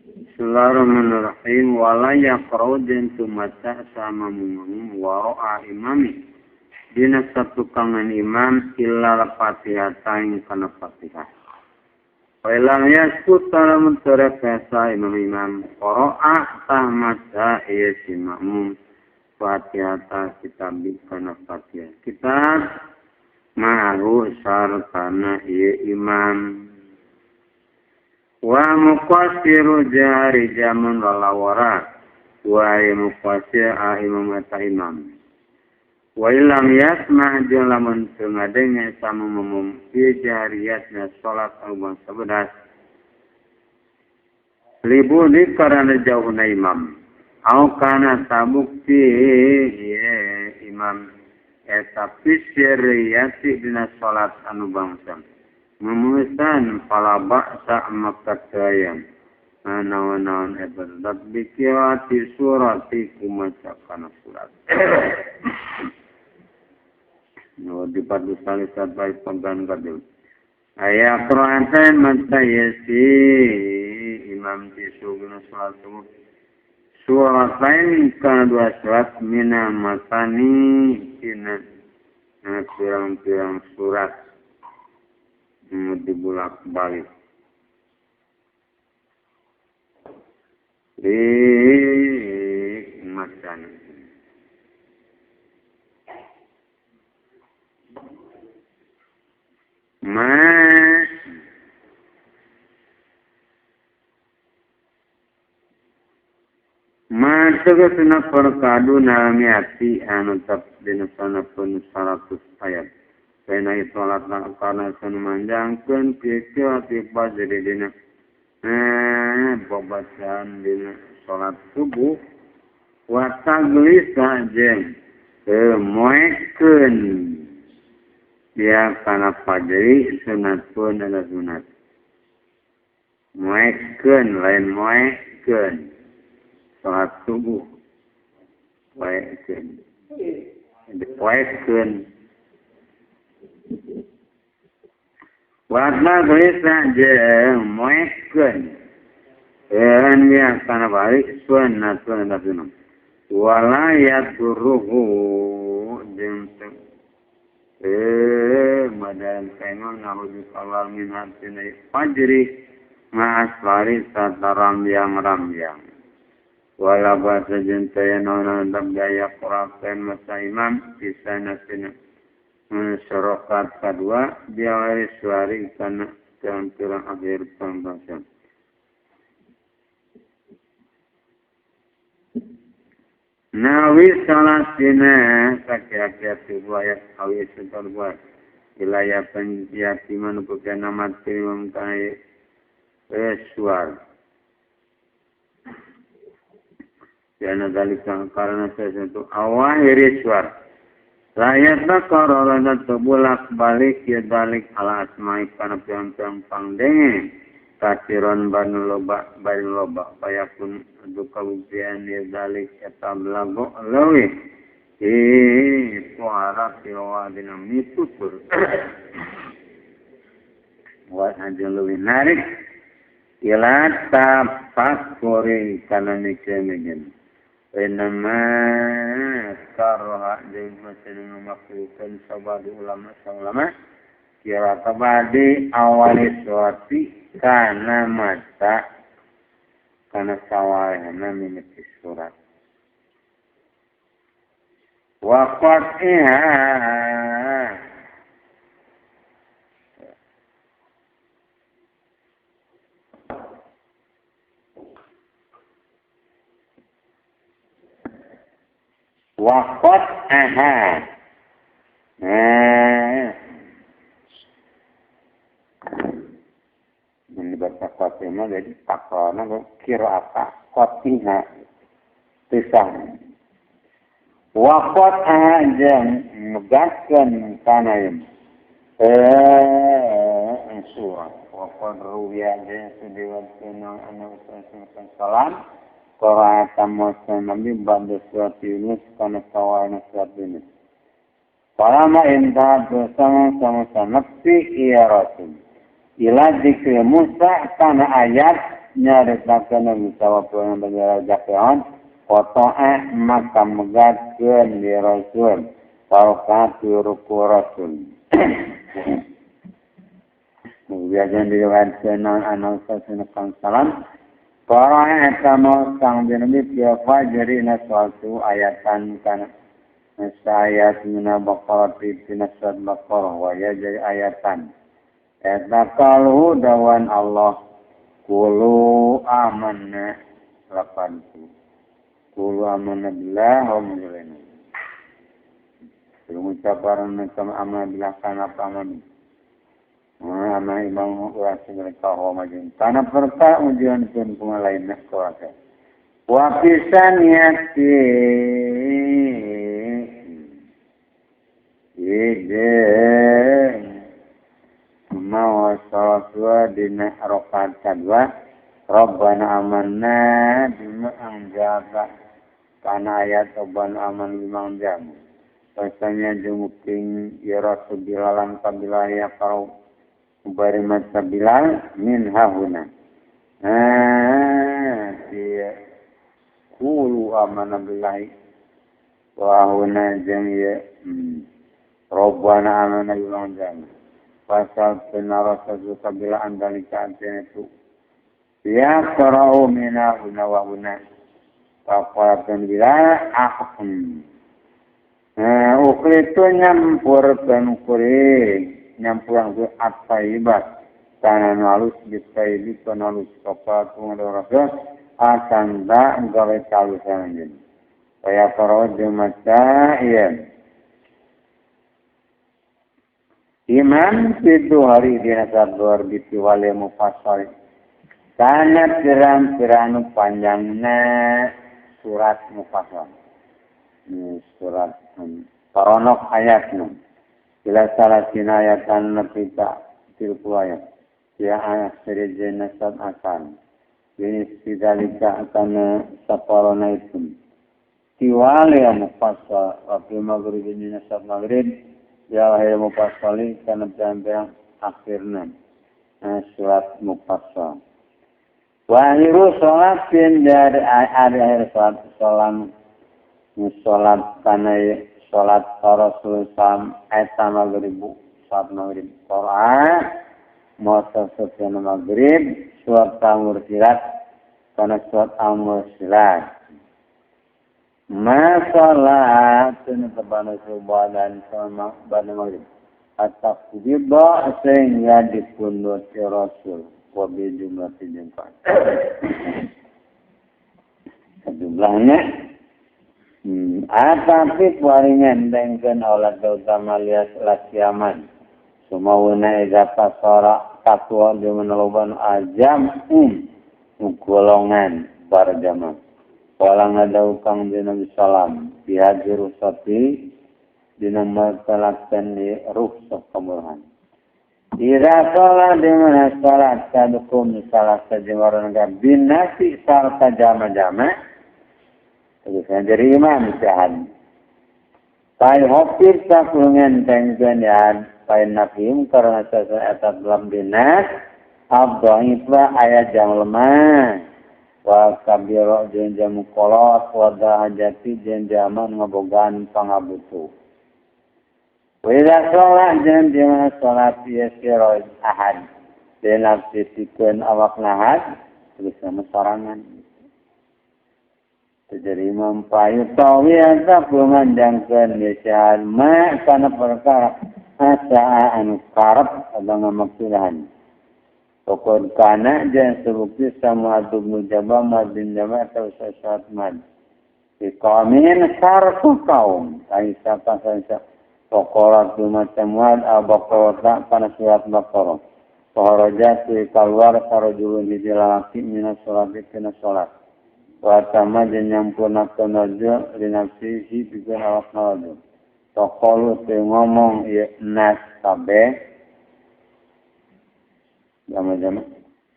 Bismillahirrahmanirrahim. Wala yaqra'u jeung teu maca sama mumum wara'a imami dina satukangan imam illa al-Fatihah ing kana Fatihah. Wa lam yaskut lamun teu resa imam-imam qara'a tah maca ieu si makmum Fatihah kitab kana Fatihah kitab ma'ahu sartana ieu imam. Wa muqassiru jari jamun walawara wa muqassir imam eta imam. Wa illam yasma' jeung lamun teu ngadenge sama mumum fi jariyatna salat anu bangsa bedas libudi karana jauhna imam au kana tabukti ye imam eta fi sirriyati dina salat anu bangsa mumusan fala ba'sa makatayam naon-naon eta bikirati surati kumaca kana surat. No di padu salisa baik panggan kadul aya qira'atan matayasi imam tisugna salat subuh surat lain kana dua surat mina matani tina pirang-pirang surat dibulak balik di macan ma tegasna perkaduna miati anu tap dina sanapun 100 ayat. Kena salat kana sun manjangkeun kieu ti fajr dina babacaan dina salat subuh wa taglisa jeung moekeun dia kana fajri sunat pun ada sunat moekeun lain moekeun salat subuh poekeun dipoekeun warna gelisah jeung moekeun dia kana balik sunat pun ada sunat wala yadruhu jeung badan pengon ngarujuk awal min hatina fajri ma'asfari sataram yang ramyang wala bahasa jentaya nona gaya kurapen masa imam kisana sina sorokat kedua biawari suari karena pirang-pirang akhir pembahasan. Nawi salasina sakira-kira riwayat awi setor buat wilayah penjatiman bukan nama timum kai suar. Karena dalika karena sesuatu awahiri suar. Layat takarolana tebulak balik ya balik ala asma'i kana pirang-pirang pangdenge kasiron banu loba bari loba payakun duka buktian ya dalik eta belago leuwih puara tiwa dina mitutur wa anjeun leuwih narik ila tafakkuri kana mikir-mikir. Inama karoha jeung maseneng makruhkeun sabadu ulama ulama kira tabadi awali surati kana mata kana sawahna mimiti surat wa qatiha wa qat'aha ini baca qat'ah jadi takona kira apa qat'ah pisah wa qat'aha jeung megaskeun kana surah wa qad ruwiya jeung sudiwatkeun anu salam qira'atan maca Nabi ba'da surat Yunus kana sawana surat Yunus. Falama intahat bersama-sama nafsi iya Rasul ila dzikri Musa kana ayat Nyaritakeun Nabi sallallahu alaihi wasallam qata'a maka megatkeun di Rasul farqat ruku Rasul. Kemudian diriwayatkeun an Rasul salam para eta sang Nabi fi fajri suatu ayatan kana ayat min Baqarah fi surat Baqarah wa ya jadi ayatan eta qalu dawan Allah Qulu amanna 80. Qulu amanna billah wa mujlina. Pengucapan sama amanah billah kana aman. Amanah imam urang mereka wa majun. Kana perkara ujian pun kumalain kuasa. Wa pisaniyati ide mawa salat dina rakaat kedua Rabbana amanna bima anzalta kana ayat Rabbana amanna bima anzalta rasanya jumuking ya Rasul bilalan kabilah ya kau bari masa bilal min hahuna dia qulu amanna billahi wa huna jeung ya Rabbana amanna bima anzalta pasal penarasa kabila andalika itu ya qara'u mina huna wa huna faqatan bila ahkum ukritu nyampurkeun kuring nyampuran ku at-tayyibat kana halus bitayyibi kana halus faqatu rasul akan da gawe kalusan anjeun kaya qara'u maca iya Imam itu hari dina sabor bitiwale mufassal. Kana pirang-pirang panjangna surat mufassal. Ini surat paronok ayatna. Bila salah sina ayatan nepita tilku ayat. Ya ayat seri nasab akan. Ini sidalika akan saparona itu. Tiwale mufassal waktu maghrib ini nasab maghrib. Ya akhir mufassali kana pirang-pirang akhirna surat mufassal. Wa akhiru sholatin dari akhir sholat salam sholat kana sholat Rasul salam eta maghrib salat maghrib Quran maca surat maghrib surat Al-Mursilat kana surat Al-Mursilat. Masalah tebana subuh dan sama pada maghrib atau kubida sehingga dipundhut Rasul wa bi jumlatin jengkal jumlahnya tapi paringan dengkeun olah utama lias lasiaman sumawuna idza pasara takwa dimenoloban ajam golongan barjamah walang ada ukang di Nabi Salam bihaji rusati dina martalakan di rukhsah kemurahan. Ira sholat di mana sholat sadukum salah sajiwaran binasi sarta jama-jama terusnya jadi imam jahan. Pai hopir sakulungan tengkeun ya pai nafim karena sesuatu dalam dinas abdhaifa ayat jam lemah. Wa kabiro jeung jamu kolot wa hajati jeung jaman ngabogaan pangabutuh. Wa idza sholat jeung di mana sholat yasira ahad dina sisikeun awak nahad terus sama sorangan. Jadi imam payu tawi eta manjangkeun yasal ma kana perkara asa anu karep atau ngamaksudan. Pokok kana jangan sebukti sama adub mujabah madin jama atau sesuatu mad. Ikamin sarfu kaum. Aisyah pasal pokolat macam wad al-baqarah pada surat Baqarah. Pohoroja tu keluar sarojulun hiji lalaki minas sholat kena sholat. Wa tama jeung nyampurnakeun rajul linafsihi pikeun awakna rajul. Taqalu teu ngomong ieu nas kabeh jama-jama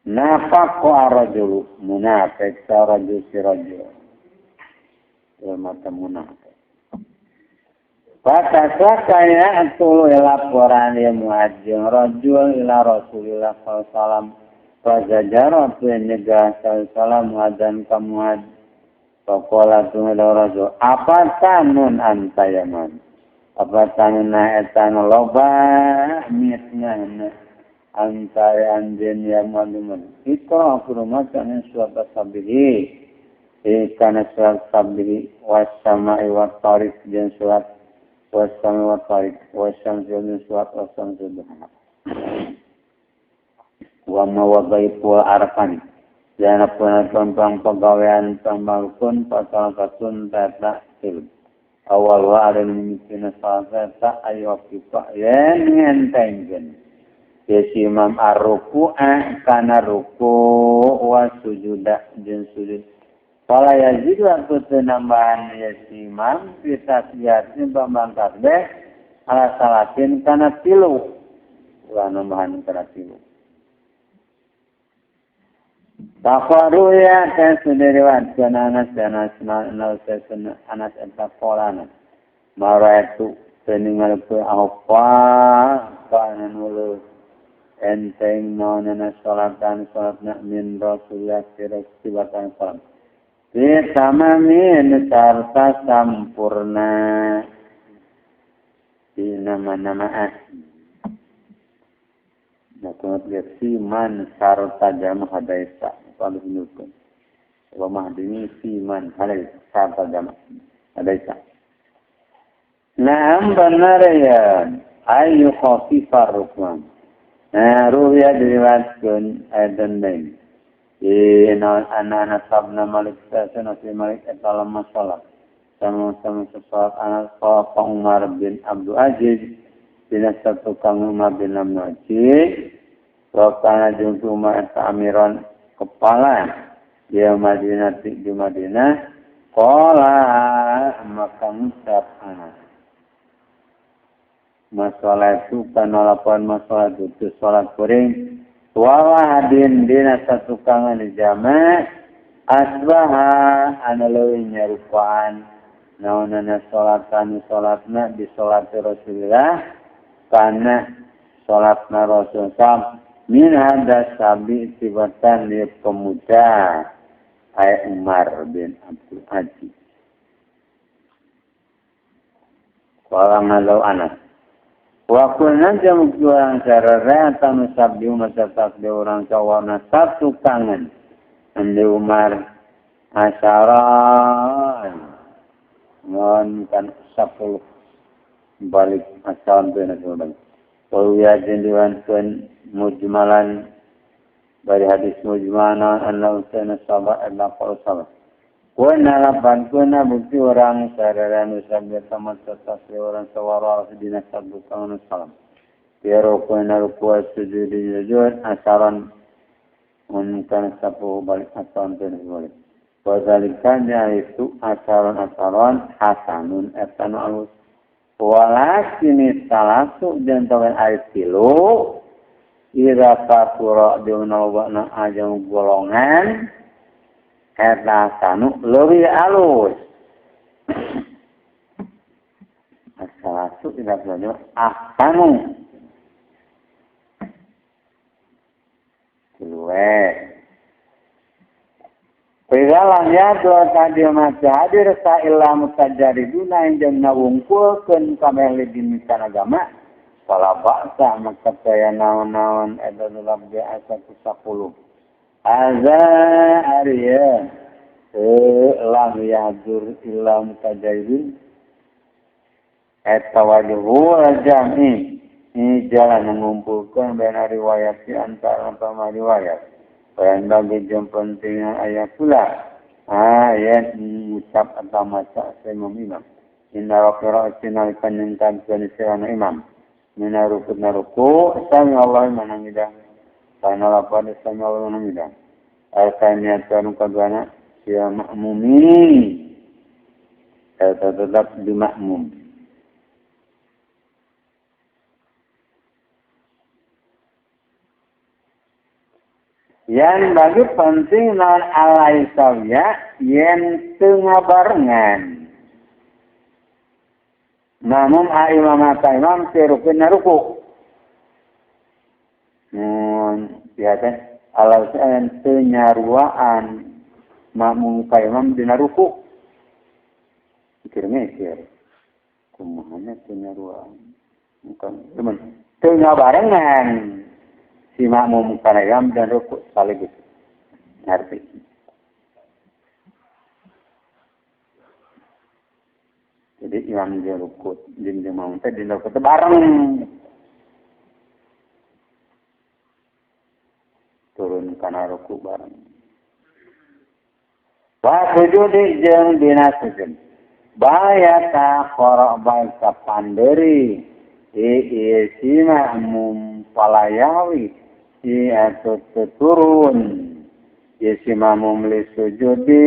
nafaqo ar-rajulu munafik sarajul si rajul mata munafik Fatasakaya tulu laporan ya muhajir rajul ila Rasulillah sallallahu alaihi wasallam Fazajara tu nyegah salam hadan kamuad. Faqala tu rasul apa tanun anta ya man? Apa tanun eta loba mitna anta ya anjeun ya man. Ikra kudu maca surat sabihi. Kana surat sabihi was sama'i wat tariq jeung surat was sama'i wat tariq was syamsi jeung surat was syamsi duha. Wa mawadaitu arfan jana pun tentang pegawaian pembalkun pasal katun tata til awal wa ada mimitina salah ta ayo kifa yen ngentengkeun si imam arruku'a kana ruku wa sujuda jeung sujud fala yazidu aku nambahan ya si imam fi tasbihatin pambang tasbih ala salatin kana tilu ulah nambahan kana tilu. Tafaruya kan Anas dan Anas eta kolana. Mara itu peningal pe apa kana nulu enteng naonana salatan salatna min Rasulullah sallallahu salam. Fi tamamin sarta sampurna di nama-nama. Nah, kemudian man sarta jama hadaisa. Kalau menurutkan, wa mahdini fi man hadaisa sarta jama hadaisa. Nah, benar ya. Ayu khafifar rukman. Nah, ruya diriwayatkeun aidan deui. Di anak-anak sabna Malik sasana si Malik eta lamma salat. Sama-sama salat anak Pak Umar bin Abdul Aziz dina satu kang Umar bin Abdul Aziz wa kana jeung Umar eta amiran kepala dia Madinah di Madinah qala maka ngucap anak masalah itu kana lapan masalah itu salat kuring wa hadin dina satu kangan jama asbaha ana leuwih nyarupaan naonana salatan salatna di salat Rasulullah kana salatna Rasul sam min hada sabi tibatan di pemuda ay Umar bin Abdul Aziz. Qala ngalau Anas wa kunna jamu orang sarara tanu sabdi umat tasbih orang cawana satu tangan andi Umar asaran ngon kan 10 balik asal bena balik. Wa ya jendiwan mujmalan bari hadis mujmalan anna usana sabar illa qul sabar. Wa nalapan kuna bukti orang sarara nusabbi sama tasbih orang sawara dina sabbu kana salam. Tiaro kuna ruku sujud sujud asaran mun kana sapu balik asaran bena balik. Wa zalika itu asaran hasanun etanu alus. Walakin salasu dan tawen ayat tilu ira fakura diunalwana aja golongan eta sanu leuwih alus. Salasu ira fakura ahsanu tilu Pigalang ya dua tadi masih hadir sa'ila mutajariduna yang jam nawungkulkeun kabeh dimikan agama fala ba'sa maka saya naon-naon eta nu biasa ku 10 aza ariya lam yahdur illa mutajaridun eta wajhu jami ini jalan mengumpulkan benar riwayat di antara riwayat. Bayan bagi jam pentingnya ayat pula. Ayat mengucap atau maca imam imam. Inna rafi ra'si nalika nyentang imam. Mina rukut naruku sami Allah manamidah. Kana lapad sami Allah manamidah. Al-kainiyat kaduana sia makmumin. Eta tetap di makmum. Yang bagi penting non alai sawya yang tengah barengan. Namun imam atau imam si rukun ruku. Mun ya kan Alasan teu nyaruaan makmum ka imam dina ruku. Mikir-mikir. Kumaha teu nyaruaan. Bukan, teman. Teu nyabarengan si makmum kana imam dan ruku sekaligus. Ngerti. Jadi imam jeung ruku jeung makmum teh dina ruku teh bareng. Turun kana ruku bareng. Wa sujudi jeung dina sujud. Bayata qara baca panderi ieu si makmum palayawi si atut turun ieu si makmum li sujudi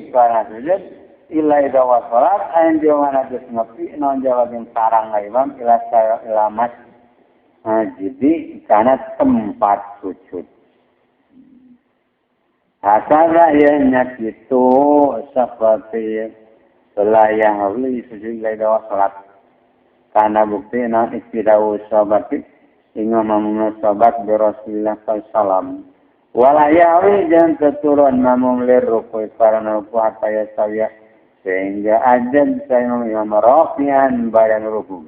kana sujud ila idza wasalat ain dia mana geus ngopi naon jawabin sarang imam ila ilamat jadi kana tempat sujud. Hasana ya nya kitu seperti belayang li sujud ila idza wasalat. Karena bukti na iktidau sahabat inga mamum sahabat bi Rasulillah sallallahu alaihi wasallam. Wala yawi jeung keturun mamum lir ruku karena ruku hatta yasawiya sehingga ajan saya imam rafian badan ruku.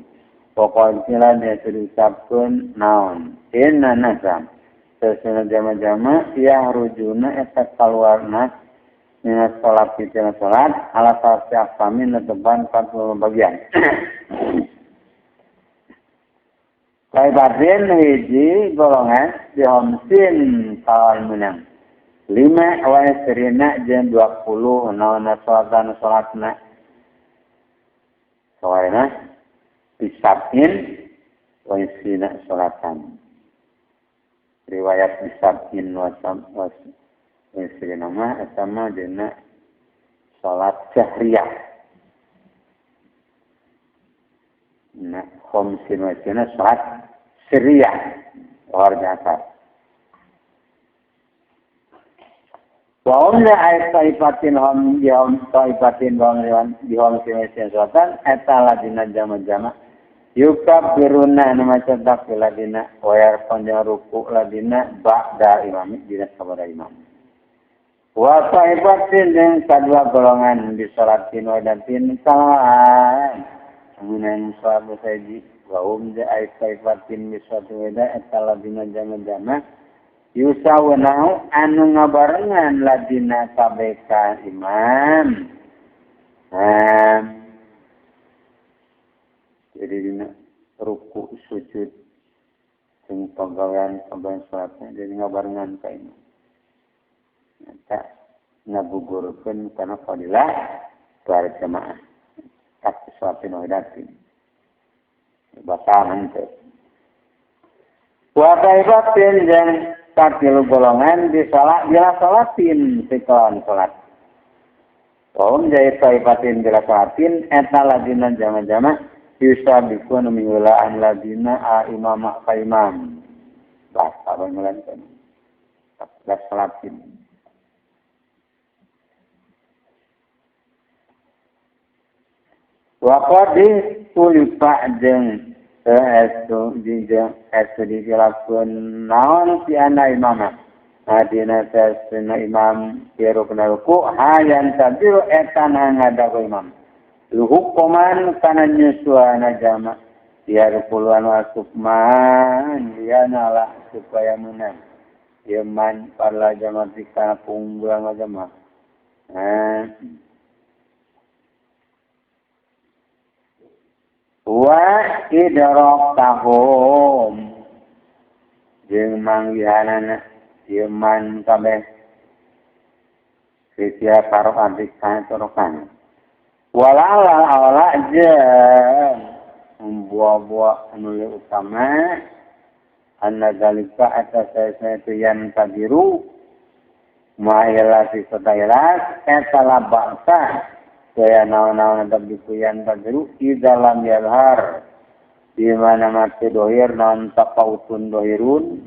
Pokok sila dia diucapkeun naon inna nasam sesuna jama-jama yang rujuna eta kaluarna mina salat tina salat ala salati afamin neteban 40 bagian. Kaibatin hiji golongan di homsin kawan menang 5 wa isrina jeung 20 naon salatan salatna sawarna bisabin wa isrina salatan riwayat bisabin wa isrina mah eta mah dina salat jahriyah. Nah, khamsin wa isrina salat sirriyah luar biasa. Wa umna ayat taifatin hum yahum taifatin wa umna bihum sirriyah salatan eta ladina jama-jama yukabbiruna anu maca takbir ladina wa yarfa'u ruku ladina ba'da imami dina sabada imam. Wa taifatin jeung kadua golongan di salatin wa datin salat menang sahabat saji wa hum ja'ai taifatin misatu weda eta ladina jama-jama yusawnau anu ngabarengan ladina kabeka imam. Jadi dina ruku sujud jeung pagawean salatna jadi ngabarengan ka imam. Eta ngagugurkeun kana fadilah berjamaah. Tak sesuatu yang batal nanti. Wa taifatin jeung katilu golongan di salat bila salatin sikalan salat. Wa hum jai taifatin bila salatin eta ladina jama-jama yusabikun miulaan ladina a imamah ka imam. Batal ngulankeun. Tak salatin. Wa qad tulifa jeung estu jeung estu dilakukan naon si ana imam hadina sesna imam pirukna ruku hayan tabiru eta ngadago imam luhukuman kana nyusuana jama biar puluhan wasukman dia nala supaya menang yeman parla jama dikana punggulan jama. Wa idrakahum jeung manggihanana yeman kabeh setiap karo adik kana torokan walala awala jeung buah-buah anu utama anna zalika atas saya itu yan tabiru ma'ila si sotailas eta la ba'sa saya naon-naon tetap dikuyan tabiru di dalam yalhar di mana mati dohir non tapautun dohirun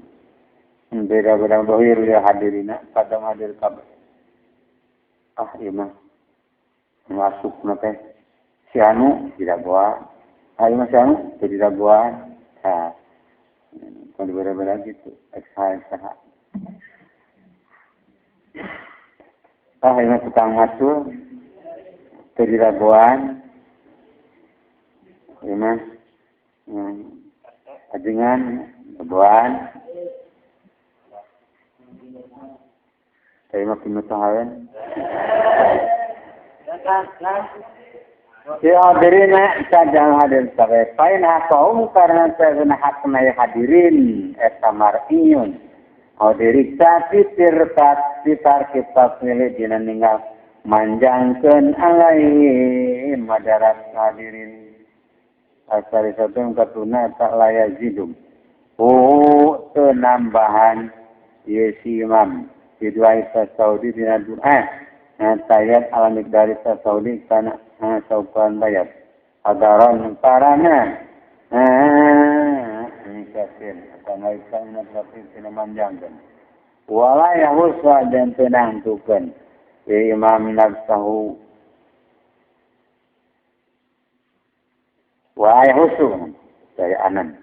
beda-beda dohir ya hadirina pada hadir kabeh. Ah ieu mah masuk na teh si anu tidak goa, ah ieu mah si anu tidak goa. Nah, kalau beda-beda gitu, eksa. Ah, ini tukang masuk teu diragoan. Ieu mah ajengan ragoan. Teu mah pinutahaeun. Si hadirin sajang hadir sabe pain kaum karena saya hakna hadirin eta mar'iun. Hadiriksa titir tat kitab milik dina ninggal manjangkeun alai madarat hadirin. Asari satu katuna tak layak zidum. Oh, penambahan ieu si imam di dua Saudi dina doa. Tayat alamik dari Saudi kana saukuran bayar. Adaran parana. Kafir. Karena ikan kafir tidak manjangkan. Wala yahuswa dan tenangtukan. Imam nafsahu. Wala yahusu dari anan.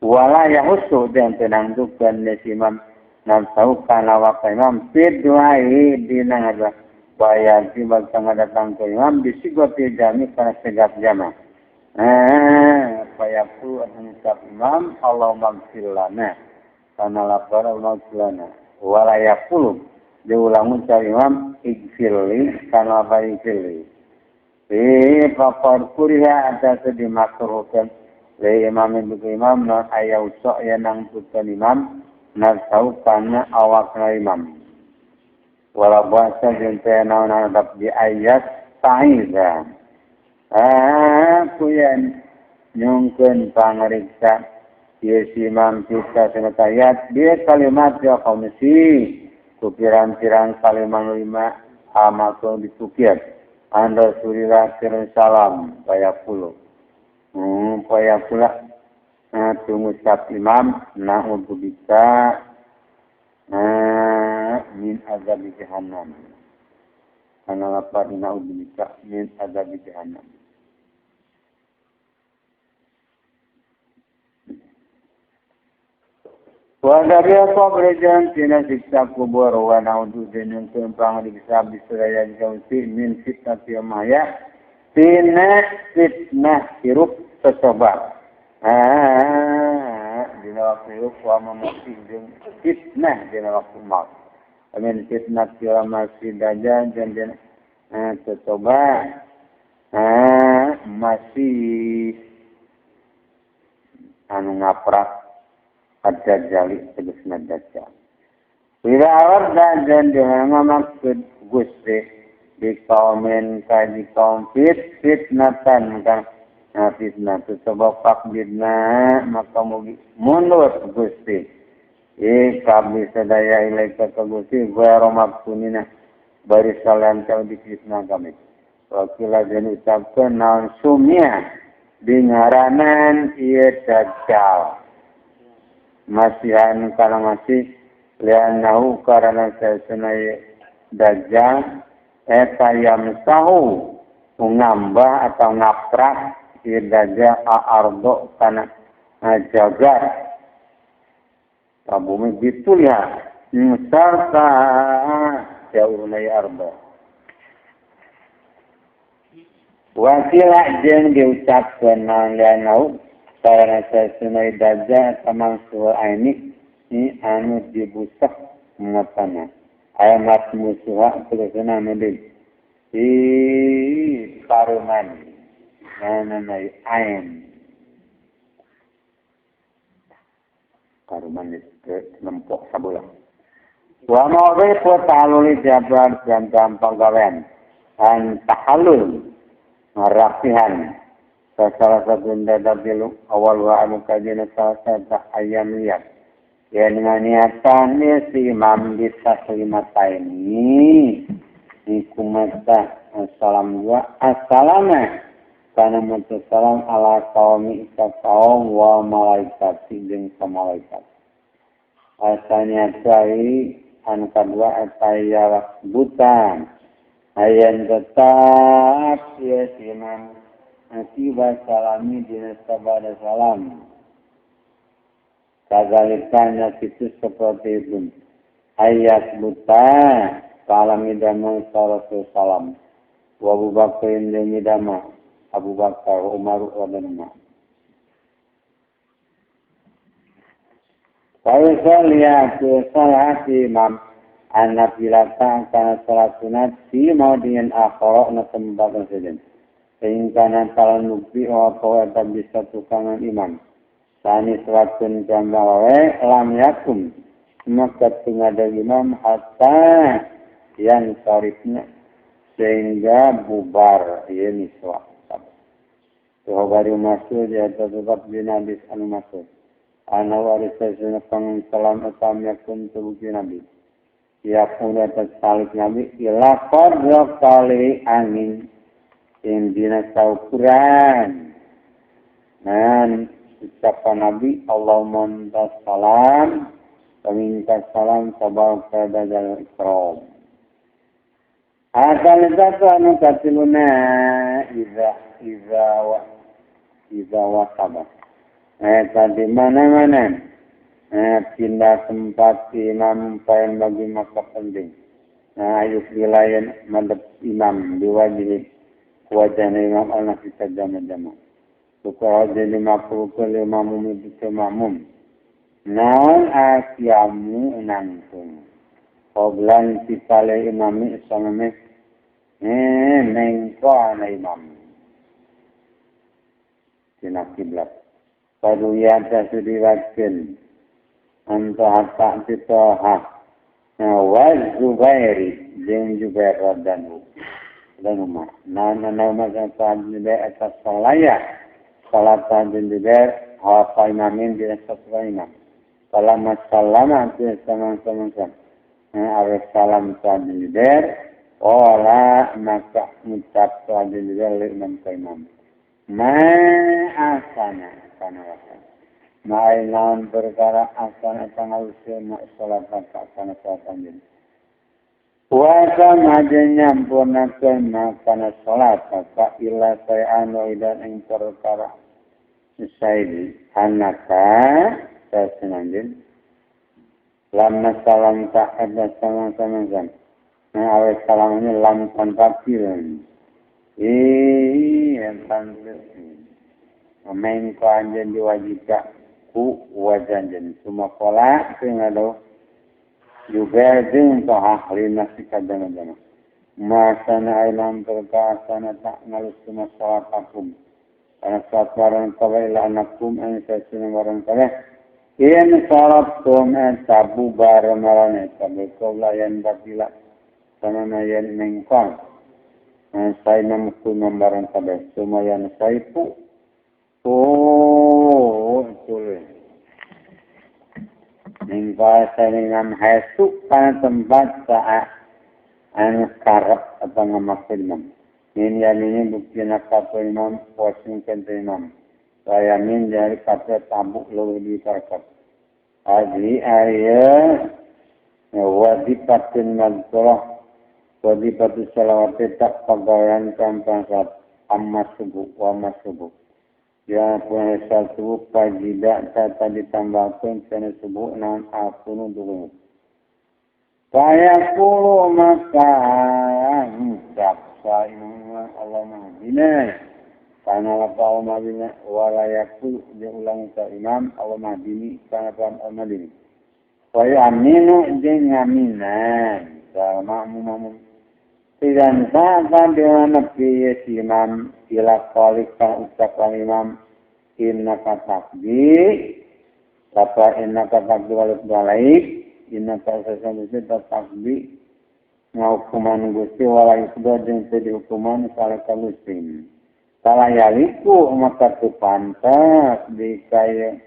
Wala yahusu dan tenangtukan imam nafsahu kana wa imam fidwahi dina ada bayar tiba tengah datang ke imam disigoti jami karena segap jama. Payaku mengucap imam Allahumma gfir lana karena lapar Allahumma gfir lana. Wala yaqulu diulang ucap imam igfirli karena apa igfirli. Faqad kuriha atas dimakruhkan le imam itu imam non ayau sok ya nang tukan imam nafsu karena awakna imam. Wala bahasa jente naon adab di ayat ta'iza. Aku yang nyungkeun pangariksa ieu si imam kita cenah ayat dia kalimat ya komisi ku pirang-pirang kalimat lima amakun ditukir an Rasulillah salam payapulu. Payapula tungucap imam na'udzubika min azab jahannam. Kana lapar na'udzubika min azab jahannam. Wa dari qabri jan tina siksa kubur wa na'udzu denyung tumpang diksa bisraya jausi min fitnati maya tina fitnah hirup sesobab. Dina waktu hirup wa mamati jeung fitnah dina waktu maut. Amin fitnah kira masih dajjal jeung dina sesoba masih anu ngaprak ad-dajjali tegasna dajjal. Bila arada dan dengan maksud Gusti di kaumin kaji kaum fitnatan kan fitnah itu sebab fakbidna maka mugi mundur Gusti. Kami sedaya ilaika ka Gusti ghairu maftunina bari salian kami difitnah kami. Wakila den ucapkeun naon sumia dingaranan ieu dajjal. Masihan kalau masih lianahu karena saya senai dajjal eta yamsahu ngambah atau ngaprak ieu dajjal ardo kana jagat bumi dituliha sarta jauhna ardo wasila jeung diucapkeun naon lianahu karena saya sunai dajjal tamang suara ini ni anu dibusak matana ayamat musuha tegasna anu di paruman nanai ain paruman itu lempok sabulah wa mawdhi ta'aluli jabbar dan gampang gawean an tahallul ngarapihan salah satu dadabilu awal wa anu kajina salah satu ayam liat ya dengan niatan si imam di taslimataini ikumata assalam wa assalama kana maca salam ala qaumi ka kaum wa malaikati jeung ka malaikat asanya cai anu kadua eta ya butan ayan tetap ya si imam akibat salami dina sabada salam. Kadzalika itu seperti itu. Ayat buta Salam idama Rasul salam. Wa Abu Bakrin jeung idama Abu Bakar Umar dan Umar. Faisal salat imam anak bilata kana salat sunat fi maudin akhara na tempat sejen. Sehingga talan bukti apa eta bisa tukangan imam. Sani salatun jamaah lam yakum maka tungada imam hatta yang sarifnya sehingga bubar ieu niswa. Tuh masuk dia tetap dina hadis anu masuk. Ana waris sesuna pangan salam etam yakun tubuh Nabi. Ya puna tersalik Nabi ila qadra kali angin ing dina saukuran. Dan ucapan Nabi Allahumma antas salam wa minkas salam tabaraka dal ikram. Asal satu anu katiluna iza wasaba. Tadi mana-mana pindah tempat imam paling bagi maka penting. Ayuk wilayah madep imam diwajibi wajahnya imam anak kita jama-jama. Suka jadi 50 ke makmum itu makmum. Naon asyamu nangtung. Qoblan sipale imami samame nengko ana imam. Dina kiblat. Paduya tasudiwatkeun anto hatta titoha wa Zubairi jeung Zubair radhiyallahu dan Umar. Nana nama sa'ad Zubair atas salaya salat jeung Zubair hafa imamin dina satu imam. Salama salama sama-sama awe salam sa'ad Zubair wala maka ngucap sa'ad Zubair li imam ka imam. Ma asana kana wasan. Ma naon perkara asana pangaluseun ma salat kana salat anjeun. Wa sama nyampurnakeun ma kana salat ka illa sayan wa idan ing perkara saidi anaka sasenanjeun. Lamma salam ta ada sama-sama zam. Nah awe salamnya lam tanpa pil. Tanpa mengko anjeun diwajibka ku wajanjen semua pola sing ado juga jeung toha lina sikadana-dana masana ailam perkasana tak ngalus semua salat akum karena salat warang kawe ila anakum an sasuna warang kawe yen salat tum tabu barmarane tabu kaulayan batila sama yen mengkon saya mampu membarang kabe semua yang saipu oh tulis minggu saya hesu pada tempat saat anu karep atau ngamakin imam. Ini yang ini bukti nak kata imam puasin kenta imam. Saya min dari kata tabuk lebih terkap. Adi ayah wadipatin madsurah wadipatus salawat tak pegawaian kampang saat amma subuh wa amma subuh. Ya punya subuh pajida tata ditambahkan kena subuh nan akunu dulu. Saya puluh maka ngucap saya Allah mahdina karena Allah mahdina wala yakul dia ulang ke imam Allah mahdini karena Allah mahdini. Saya aminu jeung ngaminan sama makmum. Tidak sah dengan nabi si imam ila qalika ucapan imam innaka takdi kata innaka takdi walid balaik innaka sasana takdi ngahukuman Gusti wala yusda jeung teu dihukuman salah kalusin salah yaliku maka teu pantas dikaya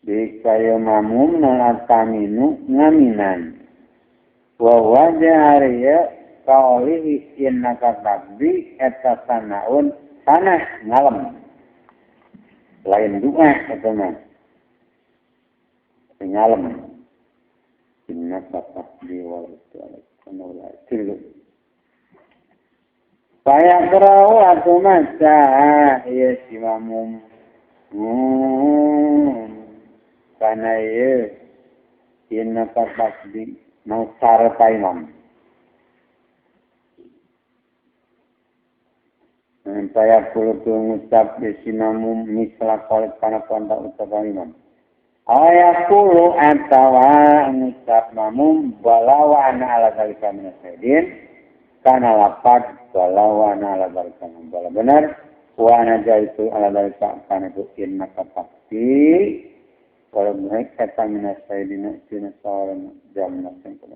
dikaya mamum nalataminu ngaminan wa wajah ariya kaulihi innaka takdi eta sanaun tanah ngalem lain doa eta mah ngalem innaka takdi wal tilu saya kerau atau maca ya si mamum Kana ieu innaka tasbih mau sarta imam. Saya perlu mengucap di sinamu misla kali kana panda ucapan imam. Ayaqulu atawa ngucap mamum balawa ana ala zalika min sayyidin kana lapad balawa ana ala zalika bala benar wa ana jaitu ala zalika kana tu innaka pasti kalau baik kata min sayyidina sina sawan jamna sengkala.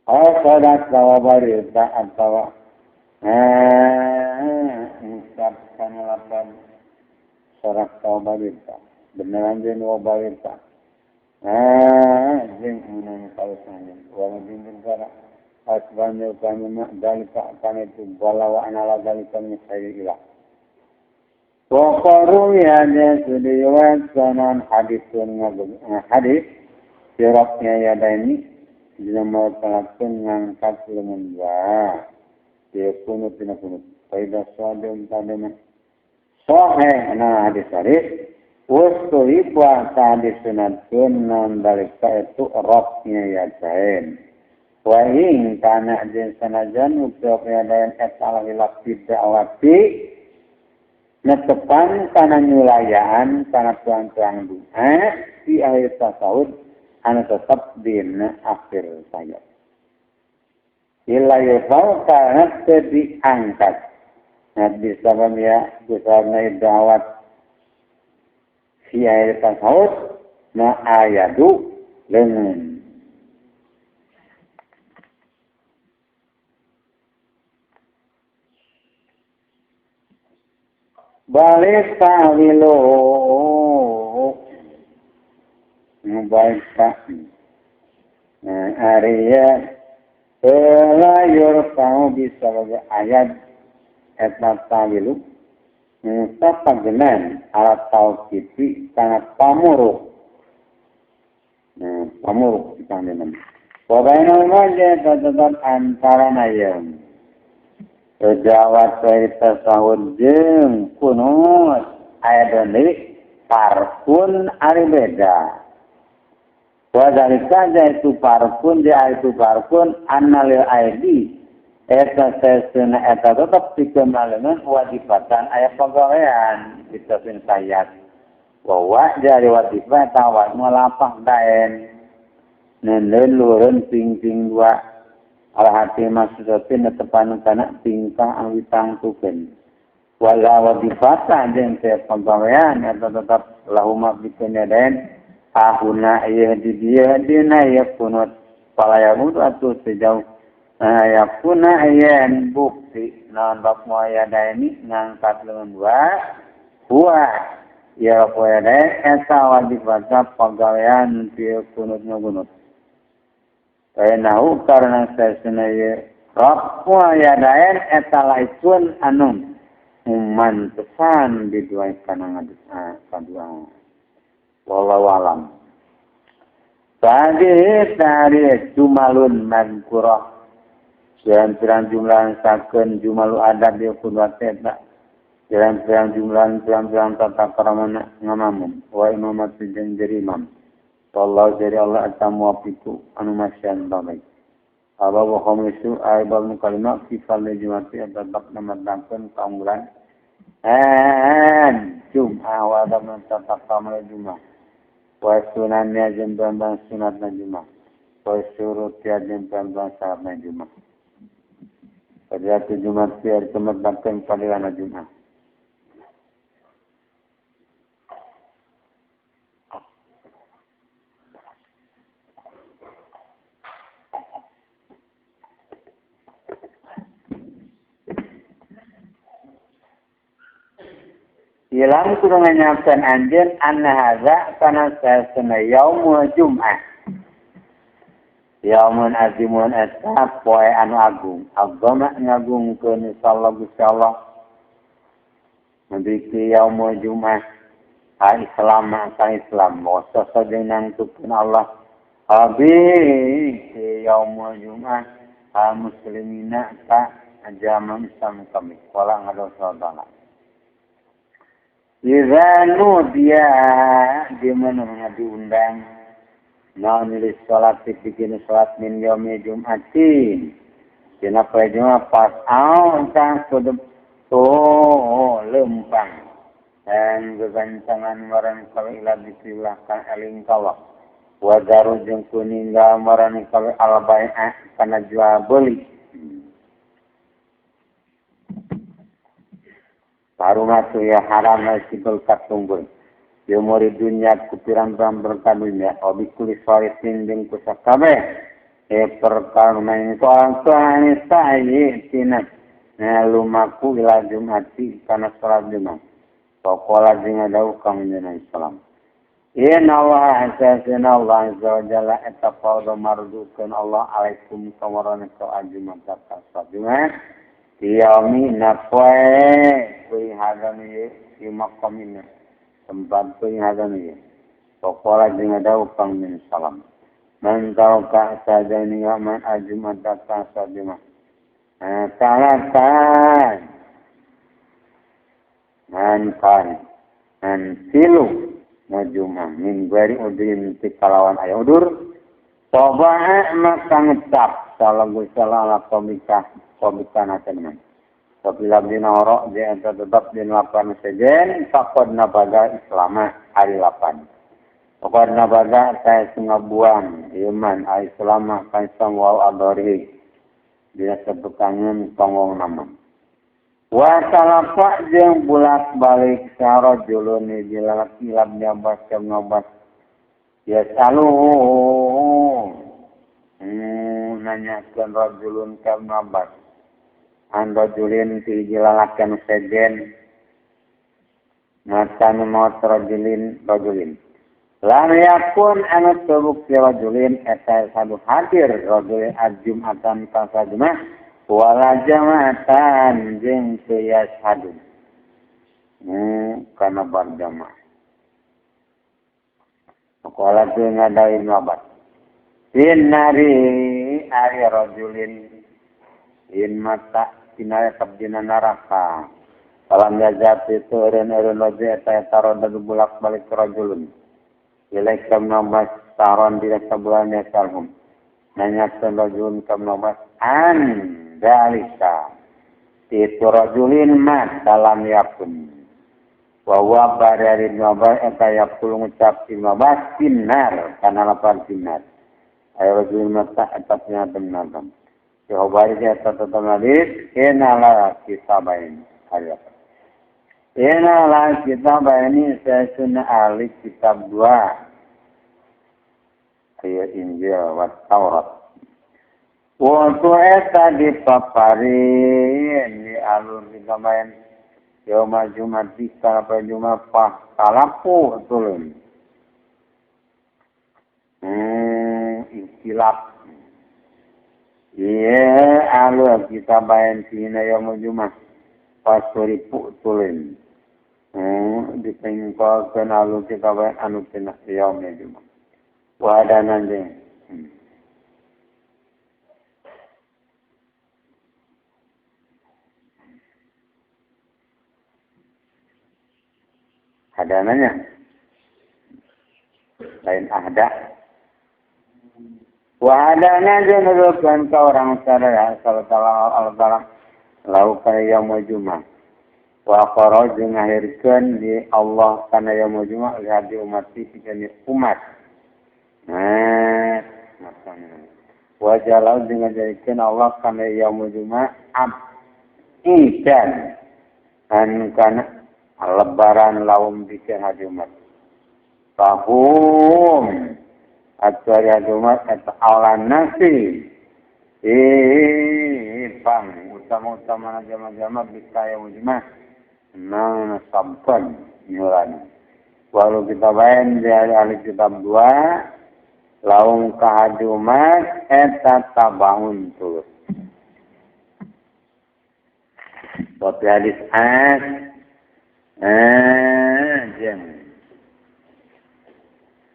Asadat bawa barita atawa ngucap kana lapad sorak tawbarita beneran jeung wabarita. Jeung unang kalusan wala jeung cara asbanyo kami dalika kana itu balawa ana dalika min sayyila wa qaru ya sudiwat sanan hadisun hadis sirapnya yadaini dina mawa ngangkat lengan dua dia kunut dina kunut faida sadum tadema sahih nah hadis hadis wastuhibwa tadi sunatun non dalika itu roknya yadain wa ing kana jeung sanajan ucap yadain eta hilaf bid'awati netepan kana nyulayaan kana tuang-tuang doa di akhir tasawuf anu tetep dina akhir saya illa yufau kana teu diangkat nah disabab ya disababna da'wat fi akhir tasawuf na ayadu lengan balik ta'wilu balik ta'wilu Arya layur tahu bisa bagi ayat etna ta'wilu Mustapagenan alat tauqifi kana pamuruk. Nah, pamuruk dipanggil. Wa bainahuma tetap antara nayam. Jawab tasawuf jeung kunut aya deui parkun ari beda. Wa zalika itu parkun dia itu parkun annalil aidi eta sesuna eta tetep dikemaleun wajibatan aya pagawean ditepin sayat wa dari wajibah tawat ngalapah daen nenen lureun ping-ping dua ala hati maksudna netepan kana tingkah awitang tuken wala wajibatan jeung teh pagawean eta tetep lahuma bikeun daen ahuna ieu di dieu dina ieu kunut palayamu atuh sejauh ya kuna yen bukti non bab moyada ini ngangkat lengan dua huwa ya moyada eta wajib baca pagawean ti kunut ngunut kaya nahu karena sesuna ye rab moyada eta laitun anu mantesan diduai kana ngadua kadua wallahu alam. Bagi tari jumalun mankurah pirang-pirang jumlah sakeun jumalu adab di kunwat eta pirang-pirang jumlah pirang-pirang tata krama ngamamun wa imamat jeung jadi imam wallahu jadi Allah atamuwafiqu anu masyan baik ababu khamisu aibal mukalima fi fal jumati tetap namadangkeun kaunggulan jum'ah wa adab tata krama jum'ah wa sunannya jeung bambang sunatna jum'ah wa syurutnya jeung bambang syaratna jum'ah. Pada Jumat biar tempat padilan Jumat. Ilam kudu nganyakeun anjeun anna hadza kana sasana yaumul Jum'ah. Yaumun azimun eta poe anu agung. Agama ngagungkeun insyaallah Gusti Allah. Mabiki yaumul Jum'ah ha Islam ka Islam wasa jeung nangtukeun Allah. Abi yaumul Jum'ah ha muslimina ka ajama Islam kami wala ngadosa. Iza nudiya di mana diundang naon li salat bikin salat min yaumi jumatin dina poe Jumat pas aon kang kudu lempang dan gegancangan maran kawe ila dikrillah kan eling kawa wadaru jeung kuninggal maran kawe al bai'ah kana jual beli Haruma tu ya haram sibel katunggul. Yumuri dunya ku pirang-pirang berkah dunya. Obi kuli soritin jeung ku sakabeh. Perkara main soal sa'i tina. Lumaku ila Jumati kana salat Jumat. Faqala jeung dawuh kang Nabi sallam. Inna Allah azza Allah azza wa jalla etafadha marzuqan Allah alaikum kawarana ka Jumat ka salat. Yaumi napoe kui hadami di maqamina tempat kui hadami pokola jeung dawuh kang min salam man taraka sajani wa man ajmata ka sajma talatan man kan man silu najuma min gari udin tikalawan aya udur toba maka ngecap salagu salah komika komika nateman apabila dina orok dia tetap dina lapan sejen fakod nabaga islama hari lapan fakod nabaga saya sungabuang iman islama kaisam wal adori dia sebutannya tongong nama wa talafa jeung bulak balik sarajulun dilalap ilab nyabas ngabas ya salu nanyakeun rajulun ka ngabas an rajulin ti jilalakan sejen matan maut rajulin rajulin lam yakun anu tebukti rajulin eta sadu hadir rajulin ajumatan ka sajumah wala jama'atan jeung teu yashhadu kana barjamaah Qala tu ngadain wabat Innari ari rajulin in mata tinaya tabdina neraka salam jazat itu eureun-eureun rojo eta eta roda bulak-balik rajulun ilaik kamnabas taron dina sabulan yasalhum nanyakeun rajulun kamnabas an dalika itu rajulin mat dalam yakun wa huwa bari nabas eta yakul ngucap nabas sinar kana lapan sinar ayo rajulun mata eta nya benar Jawaban dia tetap hadis enala kitabain ayat. Enala kitabain saya sunnah ahli kitab dua. Ayat Injil wa Taurat. Waktu eta dipaparin di alur kitabain yauma Jumat apa Jumat pah kalapu tulun. Ikhtilaf. Iya, alur kita bayan sina yaumul Jumat. Pasuripu tulin. Dipengkolkeun alur kita bayan anu tina yaumul Jumat. Wadanan jeung. Hadananya lain ahda. Wahadana jeung ka orang sadaya sallallahu alaihi laukan yaumul Jumat. Wa kharaj ngahirkeun di Allah kana yaumul Jumat li umat pikeun umat. Nah, makana. Wa jalau jeung ngajadikeun Allah kana yaumul Jumat abidan. An kana lebaran laum pikeun hadi umat. Fahum atau ya Jumat atau alam nasi pang utama-utama jama-jama bisa yang Jumat nah sampan nyuran walau kita bayan dari ahli kitab dua laung ka Jumat eta tabangun terus waktu hadis as jeng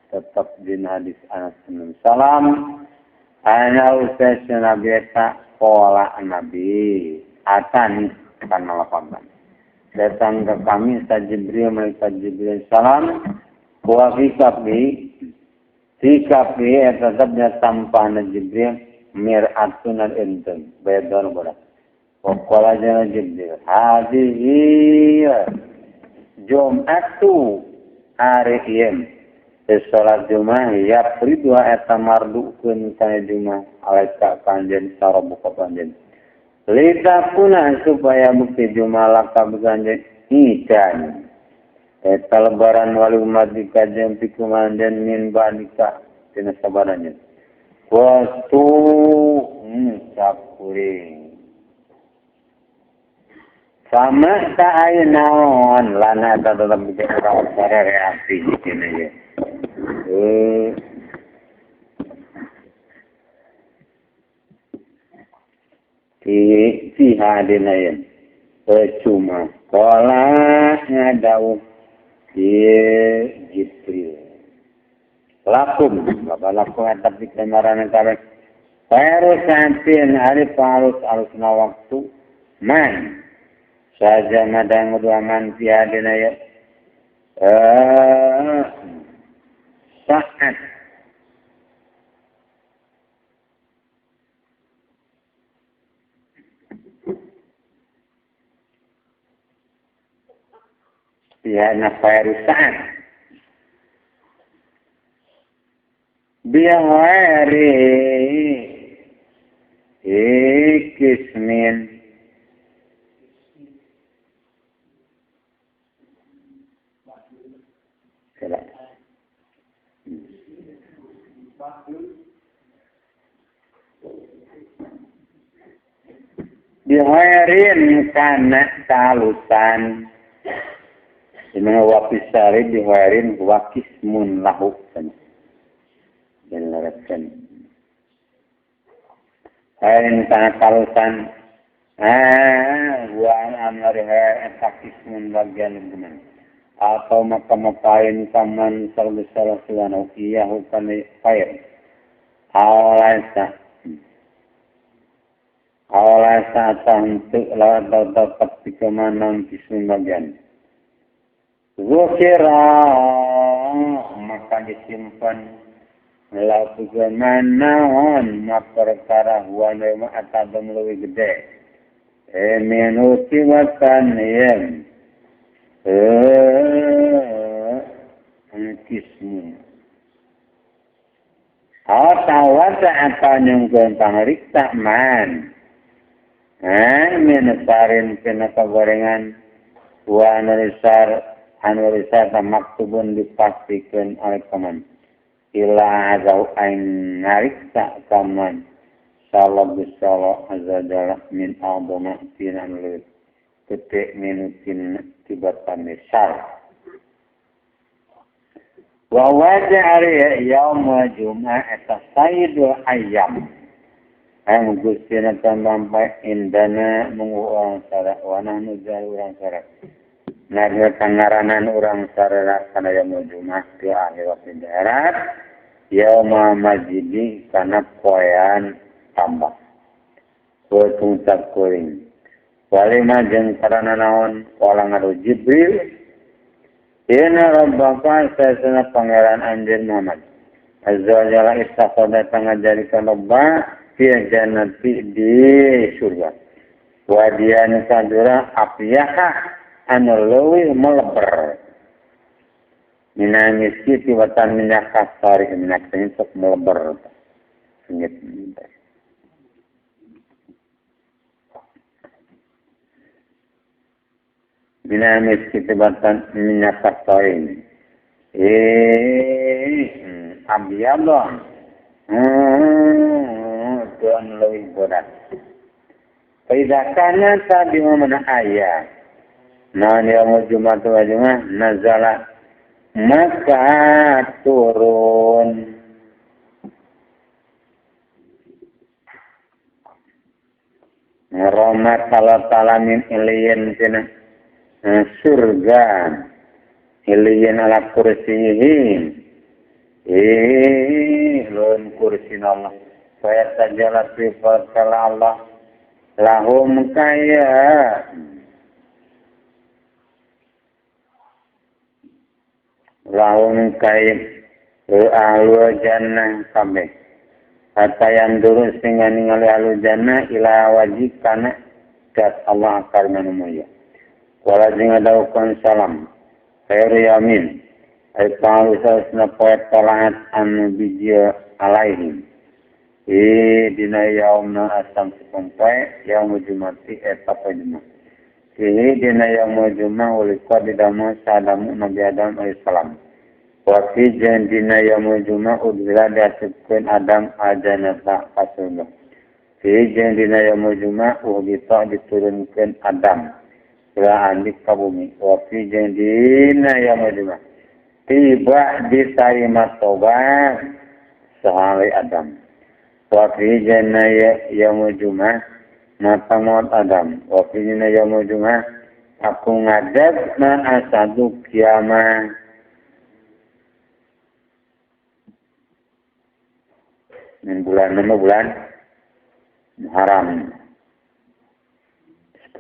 tetap din hadis Anas bin Salam ana usah Nabi eta pola Nabi atan kana lapangan Datang ke kami sa Jibril malaikat Jibril salam wa fi kafi fi kafi tetapnya tampana Jibril mir'atun al-intan bayadun bola wa qala Jibril hadhihi Jum'atu hari ieu salat Jumat ya fridwa eta mardukeun kana Jumat alaika kanjen sarabuka panjen litakuna supaya bukti Jumat laka bukanjen ikan eta lebaran wali umat dikajen pikumanjen min ba'dika tina sabarannya wastu sakuring sama tak ayo naon lana eta tetep bukti urang sare reaksi dina ye fiha dina ye cuma qala ngadau Jibril lakum bapak lakum atap di kemaran kabeh khairu sa'atin ari parus alusna waktu man saja madang dua man fiha dina ye saat pihakna khairu sa'at bihairi kismin bihairin kana talusan dimana wapisari bihairin wakismun lahu dan laratkan hairin kana talusan wa amri takismun bagian lingkungan atau maka mapain kaman sallallahu alaihi iyahu kana khair awalasa awalasa untuk lawat dapat dikemanang kismun bagian zukira maka disimpan lalu kemanaon maka perkara huwa nema atau lebih gede minuti watan yen kismu atau atau nyungkeun pangriksa man minasarin pina kagorengan wa anurisar anurisar maktubun dipastikan oleh kaman ila azau ain ngariksa kaman sallallahu azza jalla min a'dama tina leuwih gede minutin tibatan misal wa waja'ari yauma jum'ah eta sayyidul ayyam ang gustina tambah indana munggu orang sara wa nahnu jalu orang sara narya tangaranan orang sara kana yaumul jum'ah di akhirat di darat yauma majidi kana poean tambah kutung kuring walima jeung karana naon wala ngadu Jibril inna rabbaka sasana pangeran anjeun Muhammad azza wa jalla istakhadha tangajarikan rabba fi jannati di surga wadian kadura apiyaha anu leuwih meleber minamiski tiwatan minyak kasari minyak sok meleber sengit dinamis kitibatan minyak kasari abyadon tuan leuwih bodas Faidha kana tadi mana ayat nah yaumul jumat wa jumat nazala maka turun rahmat Allah ta'ala min iliyin tina surga iliyin ala kursiyihi lun kursi Allah saya sajalah sifat Allah lahum kaya Lahum kaim ahlu jannah kabeh. Hatta yang dulu sehingga ningali ahlu jannah ila wajib kana dat Allah karena mulia. Wala jeung adaukeun salam. Khairu yamin. Ai pangalusa poe talaat anu biji alaihim. Dina yaumna asam sepompoe yaum Jumati eta poe Jumat. Fihi dina yaum Jumat ulika didamel sadamu Nabi Adam alaihi salam. Wa fi jeung dina yaum Jumat udhila diasupkeun Adam ajanata ka surga. Fihi jeung dina yaum Jumat uhbita diturunkeun Adam ila andi ka bumi. Wa fi jeung dina yaum Jumat tiba ditarima tobat sahali Adam. Wa fi jannah yaum Jumat mata maut Adam. Wa fi jannah yaum Jumat aku ngadep man asadu kiamat. Ini bulan nama bulan Muharram.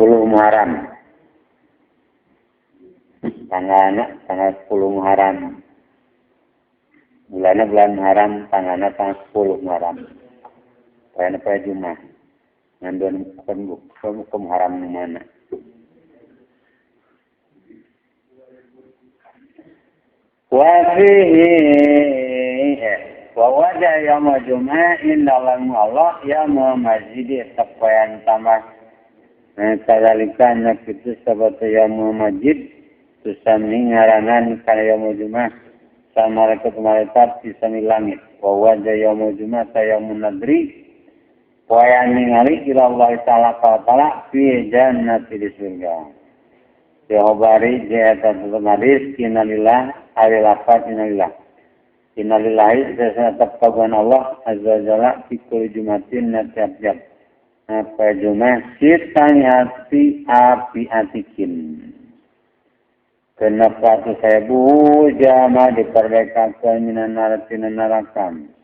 10 Muharram. Tanggalnya tanggal 10 Muharram. Bulannya bulan Muharram, tanggalnya tanggal 10 Muharram. Kayaknya pada Jumat. Nganduan hukum haram mana? Wa fihi wa wajah yaum Jumat inna Allah yaum masjid taqwayan tambah. Kadalika nya kitu sabatu yaum masjid tusami ngaranan kana yaum Jumat sama malaikat-malaikat di sami langit. Wa wajah yaum Jumat yaumun nadri poean ningali ila Allah ta'ala ta'ala fi jannati di surga. Yahobari jeta hadis innalillah ari lafaz innalillah. Innalillahi sesana tetap Allah azza wa jalla fi kulli jumatin tiap-tiap. Apa Jumat sitani hati api atikin. Kenapa tu saya jama diperdekakan minan naratina narakam.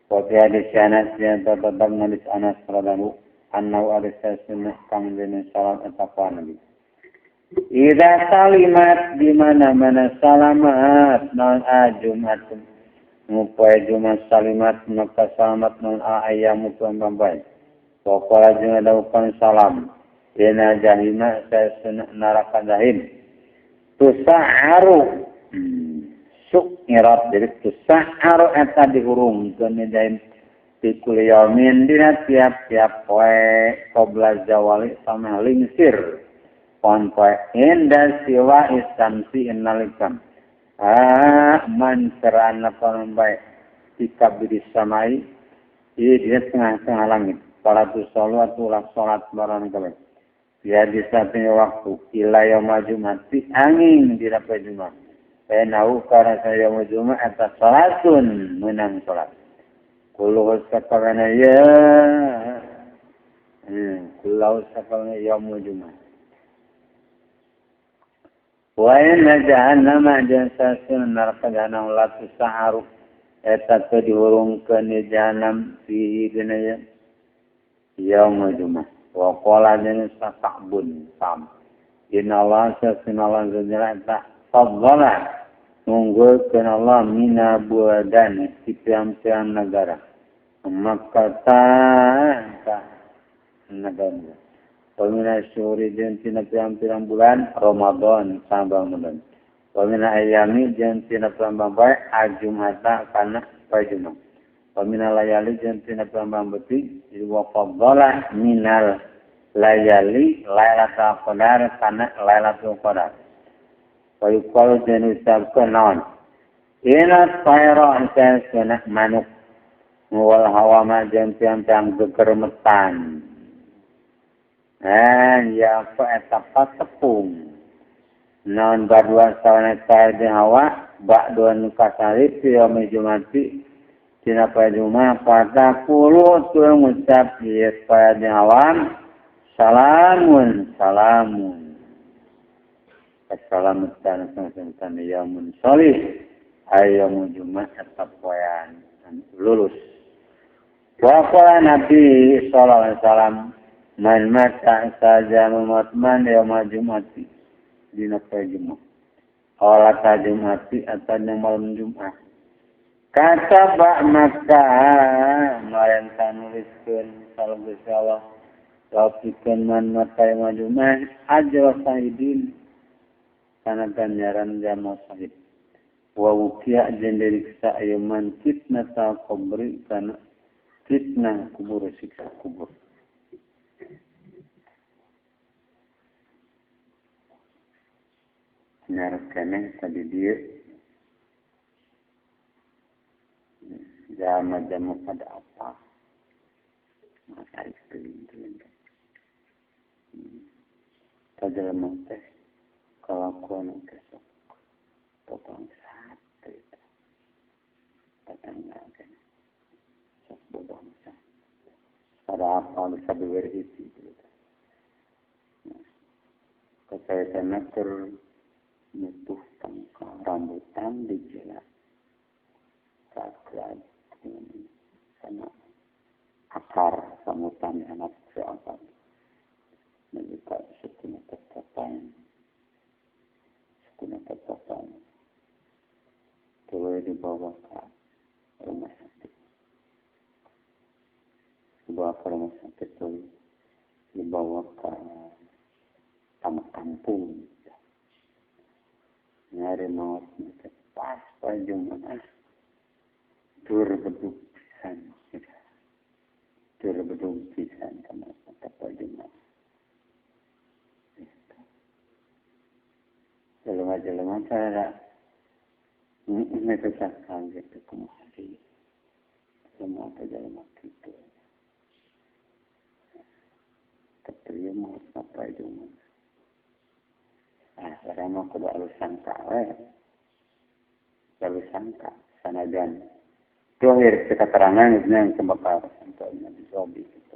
Wa fi hadis Anas yang tetap hadis Anas radhiyallahu anhu hadis sunnah kang dene salat eta Nabi. Idza salimat di mana-mana salamat non ajumat ngupai Jumat salimat maka salamat non ayamu pampai. Wa qala jeung adaukeun salam dina jahima saya neraka jahim. Tusa'aru suk ngirat jadi tusa'aru eta dihurungkeun jahim fi kulli yaumin dina tiap-tiap poe qabla zawali sama lingsir pon poe inda siwa istamsi innalikam man serana pambai sikap di samai di tengah-tengah langit para tu salat ulah salat barang kabeh ya di satu waktu ila yaum Jumat angin di poe Jumat. Penau karena saya yaum Jumat eta salatun menang salat. Kullu sakana ya. Kullu sakana yaum Jumat. Wa inna jahannama jansasun neraka jahannam la tusa'aru eta teu dihurungkeun di jahannam fihi dina yaum Jumat. Wa qala jeung sakabun sam. Inna Allah sasinallah zajala ta faddala ngunggulkeun Allah mina buadan di pirang-pirang negara. Maka ta negara. Wa mina syuhuri jeung tina pirang-pirang bulan Ramadan sampai Ramadan. Wa mina ayami jeung tina pirang-pirang poe Jumata kana poe Jumat. Wa mina layali jeung tina pirang-pirang beuti wa faddala minal layali lailatul qadar kana lailatul qadar. Wa yuqalu jeung ucapkeun naon? Inna tayra sasunah manuk wal hawama jeung pirang-pirang gegermetan. Ya eta tepung. Non badua sawana tayr jeung hawa ba'dun kasari fi yaumi Jumati dina poe Jumat pataqulu tu ngucap ieu poe jeung awam salamun salamun. Assalamualaikum yaumun sholih ayyamul Jumat eta poean lulus. Wa qala Nabi sallallahu alaihi wasallam man mata saja mamat man yaumul Jumati dina poe Jumat. Awalata Jumati atau yang malam Jumat. Kata bak maka marenta nuliskeun salam Gusti Allah. Laupikeun man mata yang Jumat ajra sahidin kana ganjaran jama sahid. Wa wuqiya jeung diriksa ieu man fitnata qabri kana fitnah kubur siksa kubur. Nyarkeneh tadi dia jama-jama pada apa maka itu tajelema teh kalakuan teh sok potong sate itu tetangga kan sok bobangsa pada apa bisa berhiti gitu. Kacayana keur nutuh tangka rambutan di jalan saat sama akar sambutan anak seakar mereka sukuna terpotong boleh dibawa ke rumah sakit, dibawa ke rumah sakit tuh dibawa ke taman kampung. Nyari maut pas pas Jumat tur beduk pisan, tur beduk pisan sama pas Jumat. Jelema-jelema cara mereka kaget kumaha sih semua jelema kitu. Tapi mau sampai Jumat. Orang mah kudu alus sangka we. Alus sangka sanajan. Dohir keterangan itu yang kebakar contohnya di zombie gitu.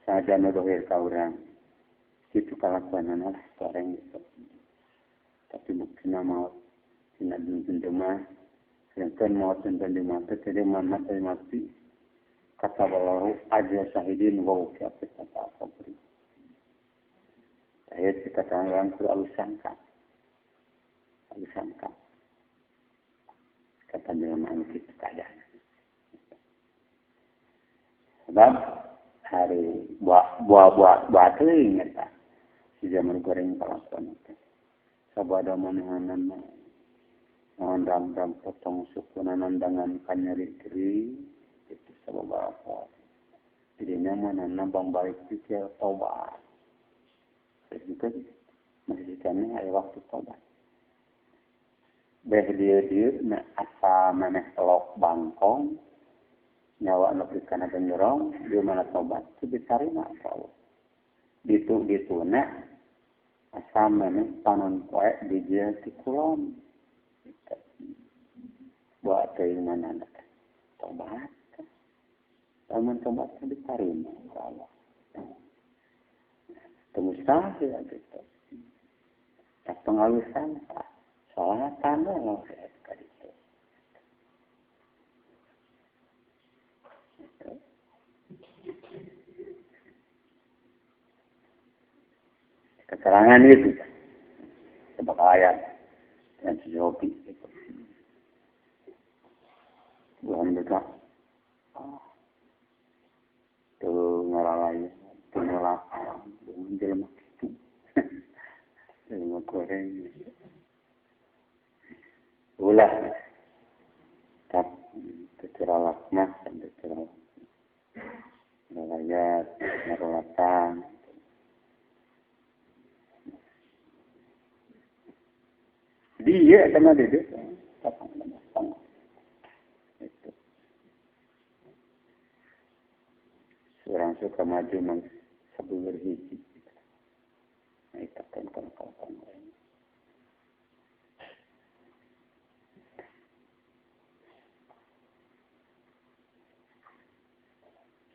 Sanajan dohir ka urang. Kitu kalakuanana lah goreng gitu. Tapi buktina maot dina dinten mah sedangkan maot dinten mah teh jadi mati mati kata wallahu ajra syahidin wa uqiya kata qabri. Ayat kita orang kudu alus sangka. Alus sangka. Kata jelema anu kitu keadaan. Sebab hari buah teuing eta. Si jamur goreng kalakuan teh. Sabada manehanna mohon ram-ram potong sukuna nandangan kanyeri keri itu sababaraha. Jadinya manehna bang balik pikir tobat. Itu masih kene aya waktu tobat. Beh dieu na asa maneh telok bangkong nyawa anu kana benyorong dieu mana tobat teu ditarima ku Allah. Ditu-dituna asa maneh panon poe dijieun ti kulon. Buat teuing manana tobat. Lamun tobat teu ditarima ku Allah. Mustahil gitu. Tak pengalusan, salatan lah gitu. Keterangan itu, sebab ayat dan sejopi gitu. Tuhan juga, tuh ngaralai, tuh nolak. Jelema kitu. Jelema goreng. Ulah. Tap teralak mah sampai teralak. Ngelayat, ngerolatan. Dia sama dia. Sama. Itu. Seorang suka maju mang sebelum hiji. Nah, itu kan kalau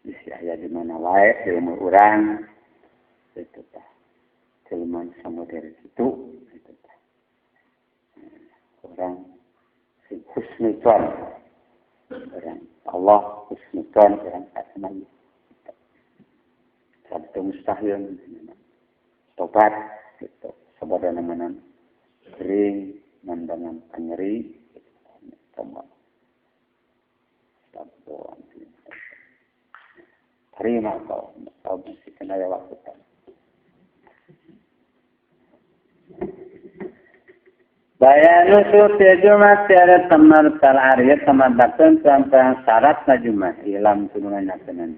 bisi aya di mana wae ilmu urang itu tah jelema samodern itu itu tah orang sing husnudzon orang Allah husnudzon orang asma satu mustahil tobat gitu sabada namanan Kering nandangan kanyeri tobat. Terima kau, kau mesti kena waktu kan. Bayanu suti Jumat tiada temar tal arya temar dakun sampai syarat na Jumat ilam tunungan nakenan.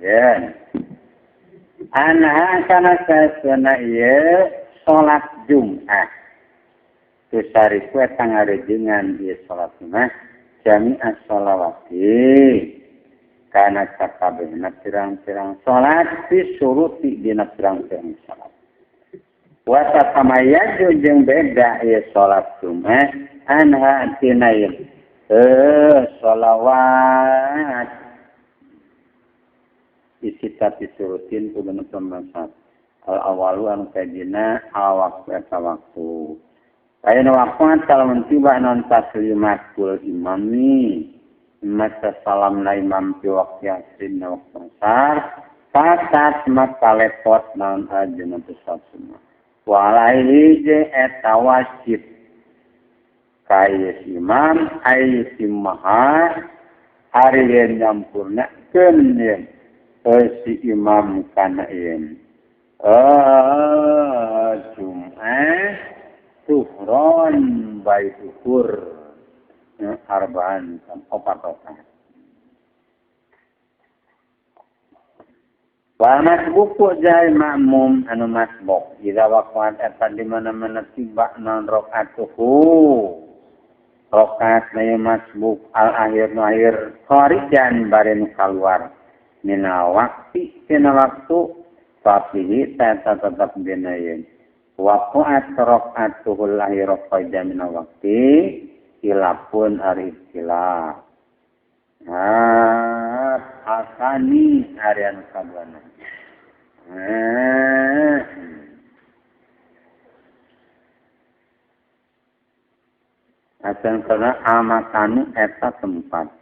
Anha kana sesuna ieu salat Jumat. Tusariku eta ngarejengan ieu salat Jumat jami'as sholawati. Kana sakabehna pirang-pirang salat disuruti dina pirang-pirang salat. Wa tatamayyazu jeung beda ieu salat Jumat anha tina ieu sholawat isita disurutin kudu pembahasan al awalu anu kajina awak eta waktu ayeuna waktu talamun tiba non taslimatul imami masa salam na imam fi waqti asrin na waktu asar fatat maka lepot naon ajeuna salat Jumat walaihi jeung eta wajib ka imam ay maha ari yen nyampurnakeun yen si imam kana yen Jumat tuhron bai tuhur arba'an kan opat rakaat. Wa masbuku jai makmum anu masbuk idza waqa'at eta di mana-mana tiba non rakaatuhu rakaat na masbuk al akhir nu akhir kharijan bare nu kaluar mina waqti tina waktu fafihi ta tetap dina yeun waqa'at rakaatuhu al akhir kharijan mina waqti ilapun ari istilah asani harian kaduana. Asan karena amakanu eta tempat.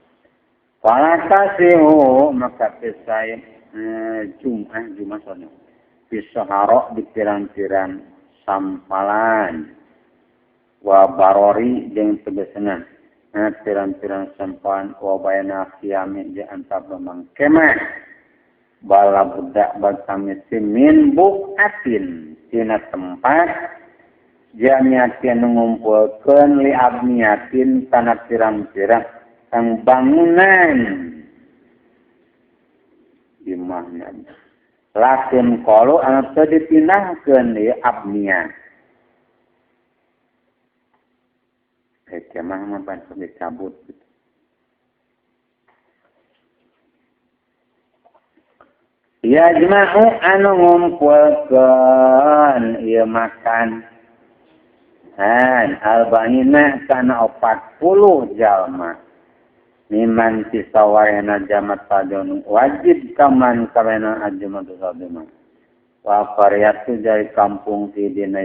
Walakasihu maka pisai Jumat sono. Pisaharo di pirang-pirang sampalan. Wa barori jeung tegesenan. Pirang-pirang sampalan wa bayna qiyami di antara memang kemah. Bala budak batamisi min bukatin tina tempat jamiatin ngumpulkeun li abniatin kana pirang-pirang kang bangunan imahna lakin kalau anu teu dipindahkeun ieu abnia kemah mah pan dicabut gitu. Ya jma'u anu ngumpulkeun ieu makan han albanina kana 40 jalma miman tisawarena jamat padon wajib kaman karena ajumat sadema wa qaryatu dari kampung ti dina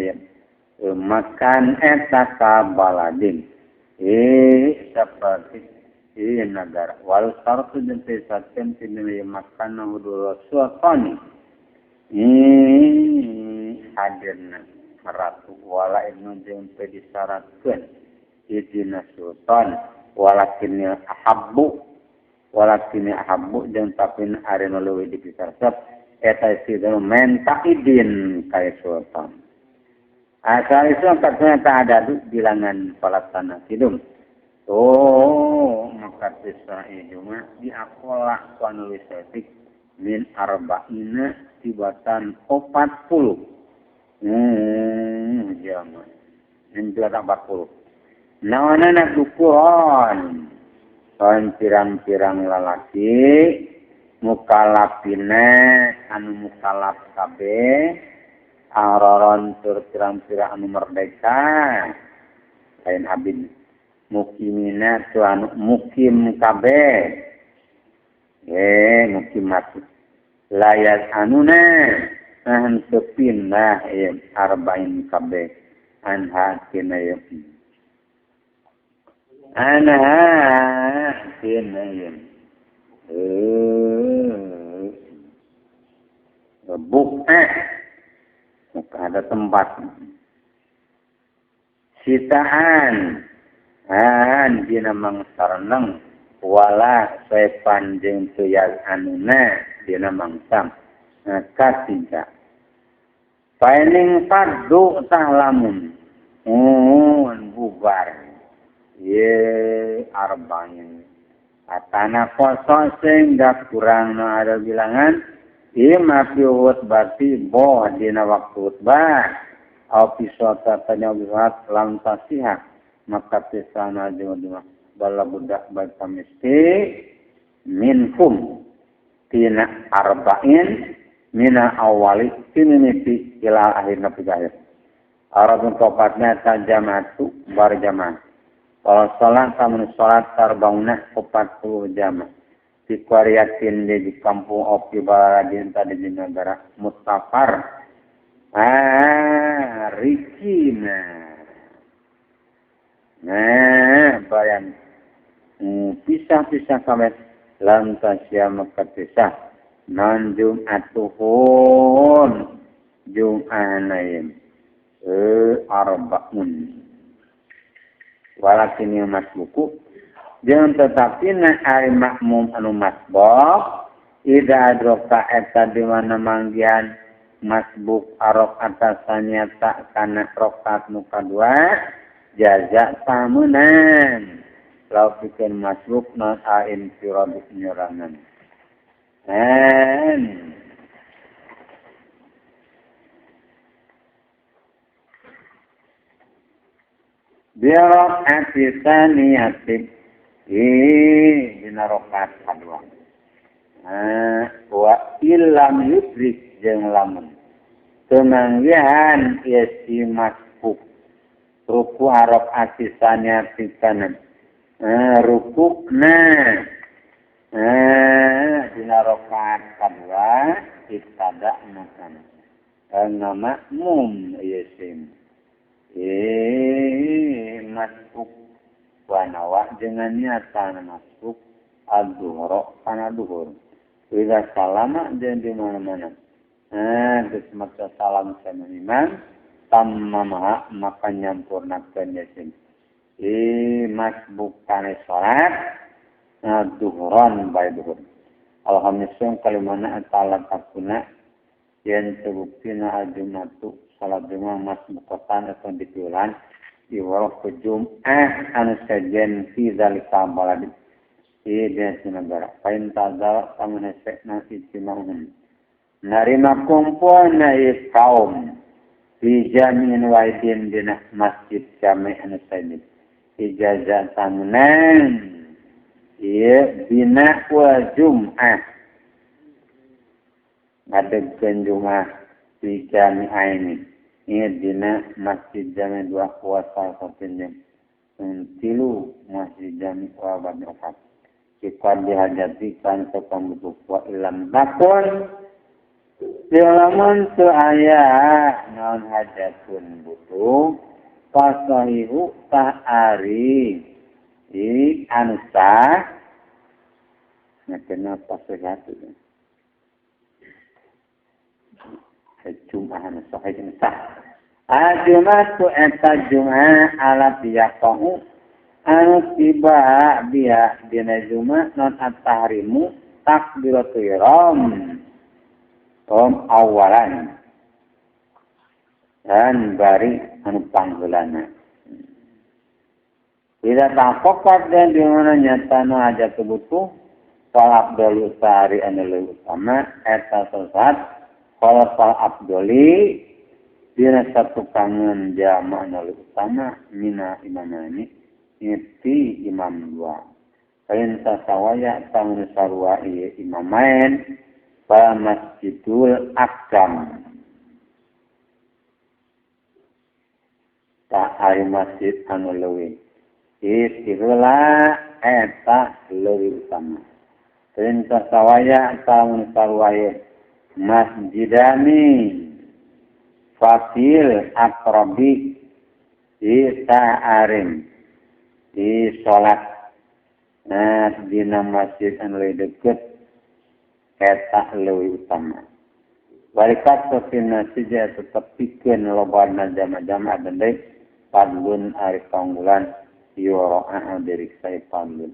makan eta ka baladin seperti negara wal sartu jeung pisaten ti dina makan hudul sultani hadirna ratu wala ibnu jeung teu disyaratkeun idina sultan walakin ahabbu jeung tapin ari nu leuwih dipisarsep eta sideu menta idin ka sultan asal itu katanya tak ada bilangan palaksana sidum. Oh maka bisa ijma diakola ku anu leuwih min arba'ina tibatan 40 jangan min 40 nawanana dukuron son pirang-pirang lalaki mukalafina anu mukalaf kabeh aroron tur pirang-pirang anu merdeka lain abid mukimina tu anu mukim kabeh mukimat layat anuna nahan sepindah arba'in kabeh anha tina anha tina buk'ah ada tempat. Sitaan an dina mangsareneng wala sepanjeng tuyag anuna dina mangsam katiga. Paening faddu tahlamun bubar ye arba'in atana koso sehingga kurang no ada bilangan ima fi khutbati boh dina waktu khutbah au fi sholatanya bihat lam tasihah maka tisana jumlah bala budak baca mesti minkum tina arba'in mina awali tinimiti ila akhir nabi akhir. Arabun kopatnya tajamatu bar jamaah. Kalau sholat tamun sholat tarbaunah 40 jamaah. Di kuariatin di kampung opi baladin tadi di negara Mustafar. Rikina. Nah, bayan pisah-pisah sampai lantas ya maka pisah. Non jum'atuhun jum'anain arba'un walakin masbuku jangan tetapi na ari makmum anu masbuk ida adroka eta di mana manggihan masbuk arok atasannya tak kana rokat nu kadua jaza tamunan lau bikin masbuk non ain firadu nyorangan. En biarok atisaniyati dina rokat kadua wa illam yudrik jeung lamun temanggihan ieu si masbuk ruku arok atisaniyati kana rukukna dina rokaat kadua ibtada makan ngamakmum ieu sim masuk wanawa dengan niatan masuk ad-duhra kana duhur wida salama jeung di mana-mana geus maca salam sama imam tammama maka nyampurnakeun ieu sim masbuk kana salat duhuran bae duhur. Alhamdulillah kalimana ta'ala takuna yen tebuktina al-jumatu salat jumat masbuqatan atau ditiulan iwal ke jum'ah anu sajen fi zalika balad di negara pain tazal tamun hesekna ijtima'uhum narima kumpulna ieu kaum fi jami'in wahidin dina masjid jami' anu sajen ijazah tamunan ieu bina wa jum'ah ngadegkeun jum'ah di jami'ah ini ieu dina masjid jami' dua puasa sapeunjeun tilu masjid jami' wa badrokat jika dihajati kan sapambutuh wa ilam takun lamun teu aya naon hajatun butuh fasahihu tah ari i anusa nakena pasegatu jum'ah anu sahih sah ajumatu eta jum'ah ala biyaqau anu tiba biha dina jum'ah non at-tahrimu takbiratul ihram om awalan dan bari anu panggeulana. Tidak takokat dan di mana nyata nu aja kebutuh fal abdoli sehari anu leuwih utama eta sesat fal abdoli dina satu kangen jama anu leuwih utama mina imamani iti imam dua kain tasawaya tangun sarua ieu imamain fa masjidul akram ta ari masjid anu leuwih istighla eta leuwih utama. Perintah sawaya tamun sarwaye masjidani fasil akrabi di ta'arim di salat nah dina masjid anu leuwih deket eta leuwih utama. Barikat sofina sija tetep pikeun lobana jama-jama dan deui Fadlun ari kaunggulan yura'a diriksa fadlun.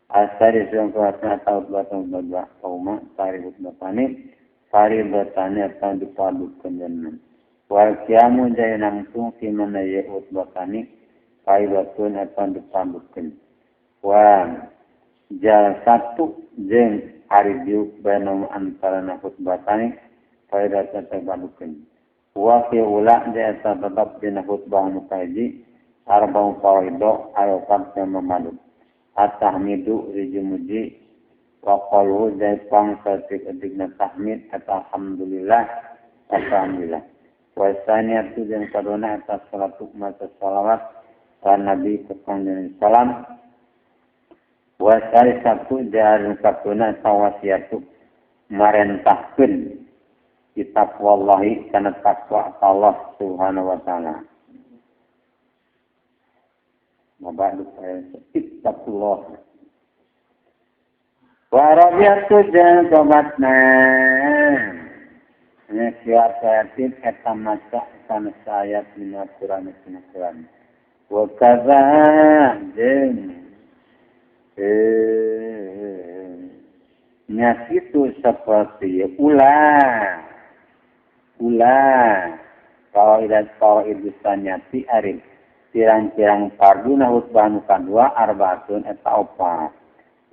Asari suang kuatna taut batang badwa kauma tarihut batani faridatani atau dipadukeun jenengan. Wal qiyamu jaya nangtung fi mana ye utbatani faridatun atau dipadukeun. Wa jalsatu jeung ari diuk baina antara khutbatani faridatun atau dipadukeun. Wa fi ula jaya tetap dina khutbah nu kahiji arba'u faraido ayo kan memaduk. At-tahmidu rijumuji wa qalu jaipang satik adigna tahmid atau alhamdulillah alhamdulillah wa saniyatu jeung kaduna atas salatu mata salawat ka nabi kepanjang salam wa salisatu jarin kaduna tawasiyatu marentahkeun kitab wallahi kana takwa Allah subhanahu wa taala. Mabadu ittaqullah. Wa rabiatu jeung tobatna. Nya siatin eta maca kana ayat dina Quran dina Quran. Wa kaza jeung nya kitu saperti ulah ulah faidah fawaid sanyati ari pirang-pirang farduna khutbah nu kadua arbaatun eta opat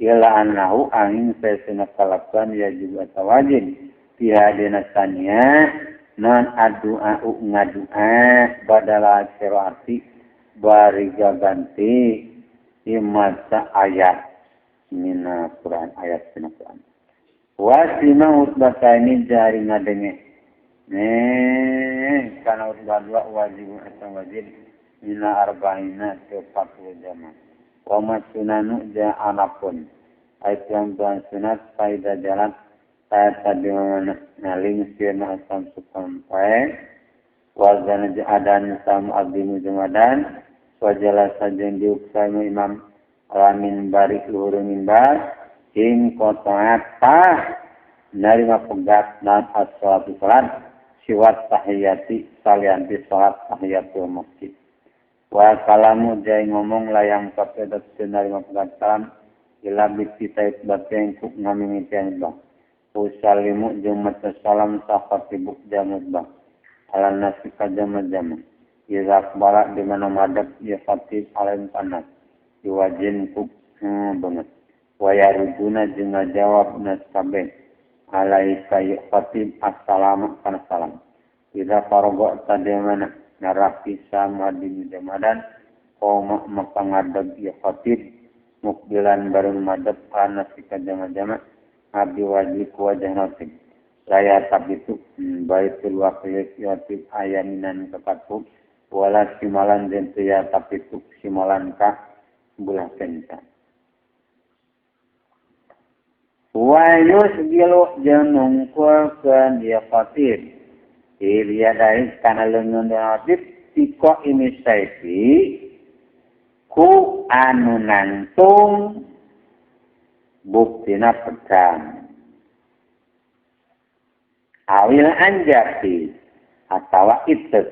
ila annahu angin sesena kalakuan ya juga wajib pihak dina sania non addu'a ngadua badala qiraati bari gaganti imaca ayat mina Quran ayat mina Quran wasima khutbah ini jari ngadenge nih kana khutbah dua wajib eta wajib mina arba'ina ke 40 jama wa masunanu ja anapun ayat yang tuan sunat faida jalan saya tadi ngaling sirna asam sukampai wazana adan sam abdi jumadan wajala sajeng diuksaimu imam alamin bari luhur mimbar ing kotoata narima pegat dan as-salatu salat siwat tahiyati salianti salat tahiyatul masjid wa kalamu jai ngomong layang kapedat narima pegat salam ila bikitait bateng ku ngamimitian bang usalimu jeung maca salam sakhatibu jamud bang ala nasi kajama-jama iza bala di mana madep ya khatib alim panas diwajin ku banget wa yaruduna jeung ngajawab nas kabeh alaika ya khatib assalamu kana salam iza faraga tadi mana narapi sama di jamadan qoma maka ngadeg ya khatib mukbilan bareng madep kana sika jama-jama abdi wajib wajah nasib laya tabitu baitul waqiyat yatib ayaminan kepatu wala simalan dan ya tabitu simalan ka bulah kenca wa yusgilu jeung nungkulkeun dia khatib dia dai kana leungeun khatib tiko ini saifi ku anu nangtung buktina pedang awil anjati atawa itet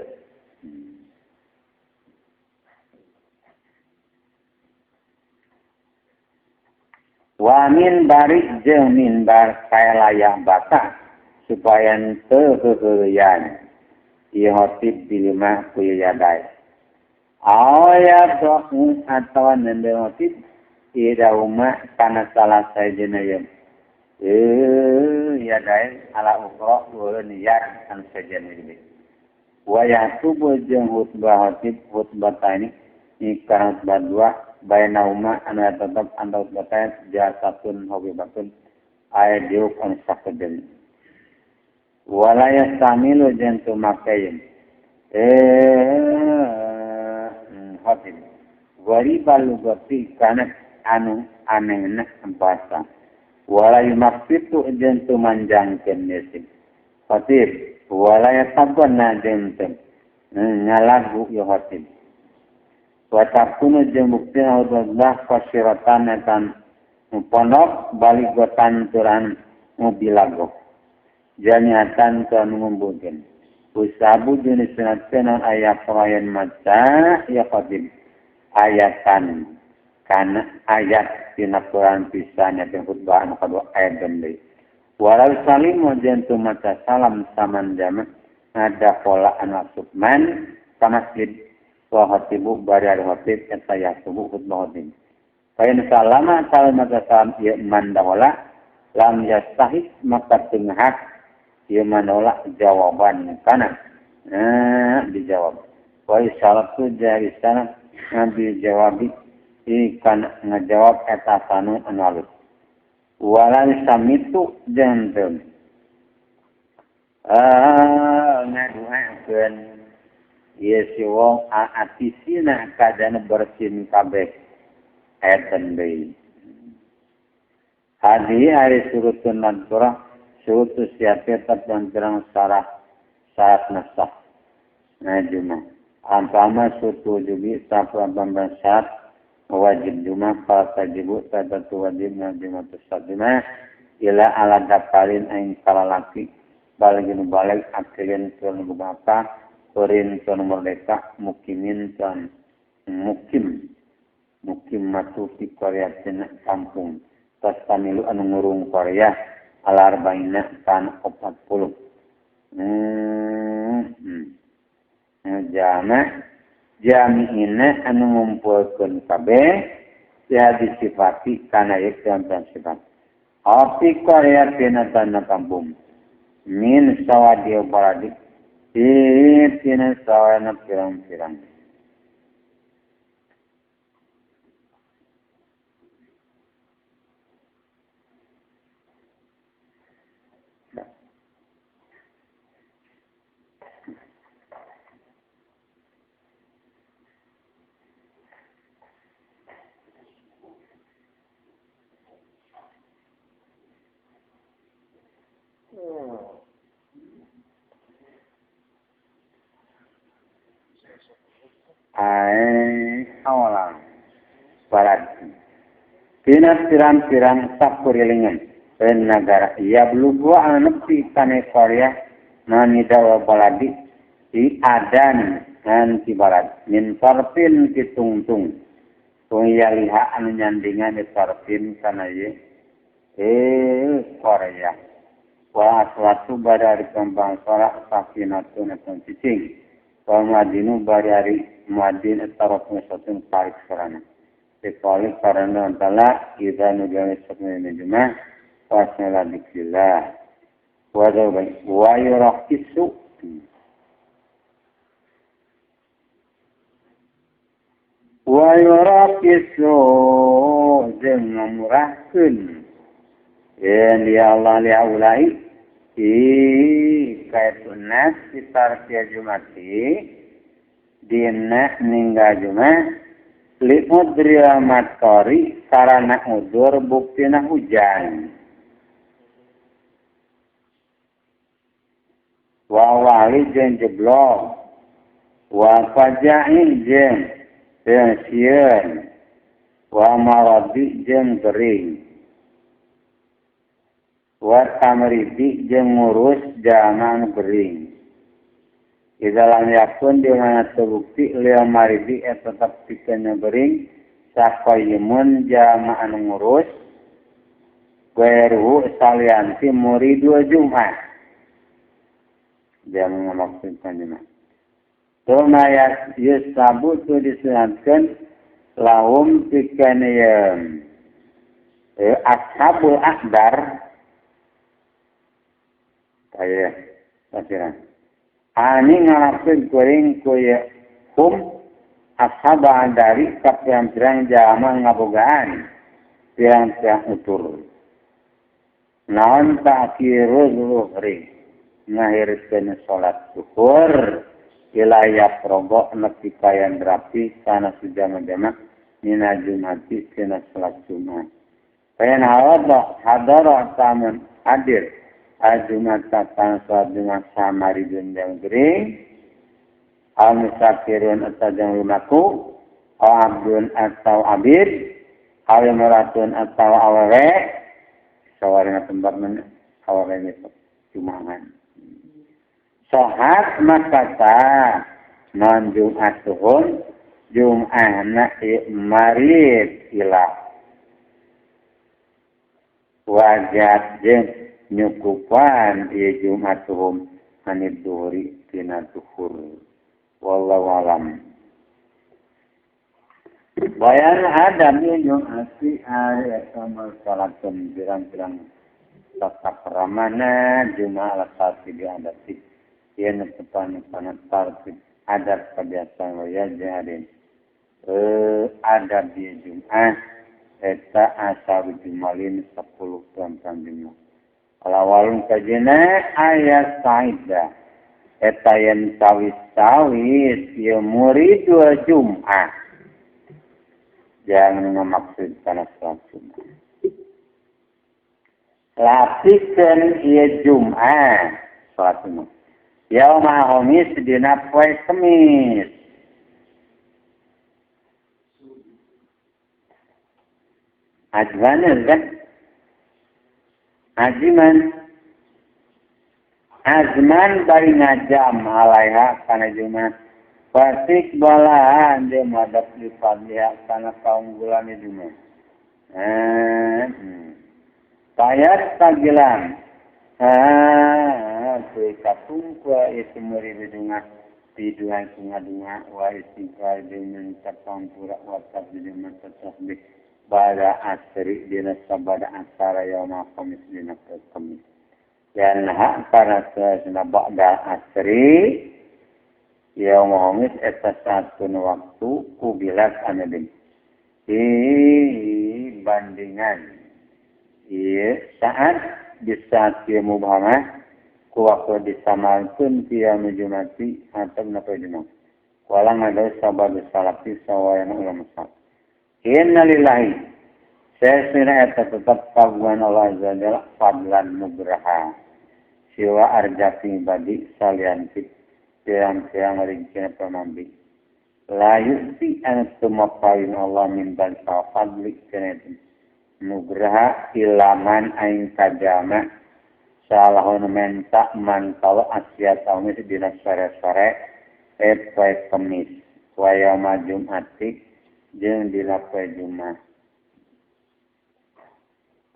wa min bari jeung minbar kaya layang bata supaya teu heuheuyan ieu khotib dilima ku yadai aya do'u atawa nende khotib ida umma kana salah sajena ye ya dai ala ukra wa niyat kan sajena ini wa yahtubu jeung khutbah khatib khutbah tani ikran khutbah dua baina umma ana tetap anda khutbah tani jasatun hobibatun aya diuk an sakeden wala yastamilu jeung tumakeun khatib wariba lugati kana anu anehna bahasa wala yumaksitu jeung teu manjangkeun yesin khatib wala yatabna jeung teu ngalagu ieu khatib wa takunu jeung buktina udlah qasiratan tan pondok balik gotan turan mobilago jamiatan tu anu ngumpulkeun Usabu jenis sunatkeun ayat perayan maca ya qadim ayatan kana ayat dina Quran pisan nya khutbah anu kadua ayat deui. Walau salimu jeung maca salam saman jama ada pola anu asupman ka masjid wa khatibu bari al khatib eta ya subuh khutbah khatib. Fa in salama salam salam ieu man dahola lam yastahik maka teu hak ieu manolak jawaban kana dijawab. Wa isaratu jari sana nabi jawabi ikan ngajawab eta sanu anu alus. Wala samitu janten ngaduakeun ieu si wong atisina kadana bersin kabeh eta deui. Hadi ari surutun nadhurah surutu siapa tetap terang sarah syarat nasah. Nah jumah. Antama surutu jubi satu abang syarat wajib jumah fal tajibu tadatu wajib na jumah tusad jumah ila ala dapalin aing kalalaki balik nu balik akilin tuan bapa kurin tuan merdeka mukimin tuan mukim mukim matu fi qaryatin kampung tas pamilu anu ngurung Korea alarbaina kan 40. Jama jami'ina anu ngumpulkeun kabeh ya disifati kana ieu jantan sifat. Api Korea tina tanah kampung min sawadio baladi tina sawana pirang-pirang. Ai awalan barat tina pirang-pirang sakurilingan ben nagara ya blugu anu nepi kane Korea manidawa baladi di adan nganti barat min sarfin kitungtung tung yaliha anu nyandingan di sarfin kana ye Korea wa aswatu badari kembang sorak sakinatun atun cicing wa muadinu badari muadin etarok musatun tarik sarana dikali karena antara idza nujami sabna jumah wasna dzikrillah wa wa yuraqisu wa yuraqisu jeung ngamurahkeun yen ya Allah li aulai i kaitun nas sitar jumati dina ninggal jumat li udril matori sarana udur buktina hujan wa wali jeung jeblok wa fajain jeung sieun wa maradi jeung gering wa tamridi jeung ngurus jangan gering. Di dalam yakun di mana terbukti lil maridi tetap pikirnya bering sakoyimun jama anu ngurus gairuhu salianti muridu jumat dia memaksudkan jumat. Tuma yusabu tu disunatkan lahum pikirnya ashabul akbar kaya tafsiran. Ani ngalapkeun kuring kuya hum ashaba dari ka pirang-pirang jalma ngabogaan pirang-pirang utur. Naon ta'khirul zuhri ngahirkeun salat zuhur ila yafrogo nepi kayan rapi kana sujama-jama mina jumati tina salat jumat. Kayan hadara tamun hadir Jumat kana salat Jumat samari jeung gering al musafirun atau jeung lumaku au abdun atau abid au imratun atau awewe sawarina tempat men awewe itu jumahan. Sohat makata non Jum'atuhum Jum'ahna marid ilah wajat jeung nyukupan ieu Jum'atuhum anid duhuri tina duhur. Wallahu alam. Bayan adam ieu Jum'ati ari eta salatun pirang-pirang tetap ramana Jum'ah ala tiga adati ieu netepan kana tartib adab kebiasaan waya jahadin adab di Jum'ah eta asal jumalin 10 pirang-pirang Jum'ah. Alawalun kajina ayat saida eta yen sawis-sawis ieu murid dua Jum'ah jangan ngamaksud kana salat Jum'ah. Lapikeun ieu Jum'ah salat Jum'ah yauma khamis dina poe Kemis. Azman kan? Aziman. Azman bari ngajam alaiha kana Jumat. Fasik balahan dia madap di fadliha kana kaunggulan Jumat. Payat pagilan. Kuwi katungkua itu murid dunga piduhan kungadunga wa istighfar dengan tapampura wa tabdil tasbih bada asri dina sabada asara yauma khamis dina kemis. Dan hak para sesna ba'da asri yauma khamis eta satu waktu kubilat anadin di bandingan ieu saat di saat ieu mubhamah ku waktu disamalkeun tiap Jumati atau napa Jumat. Walang ada sabab salafi sawayana ulama salaf. Innalillahi sesuna eta tetep kagungan Allah azza jalla fadlan nugraha siwa arjati badi salian ti pirang-pirang rincina pamambi la yu'ti an tumapain Allah min ban fadli kana nugraha ilaman aing kajama salahun menta man kalau asia taumi dina sore-sore poe Kemis wa yauma Jumati jeung dina poe Jumat.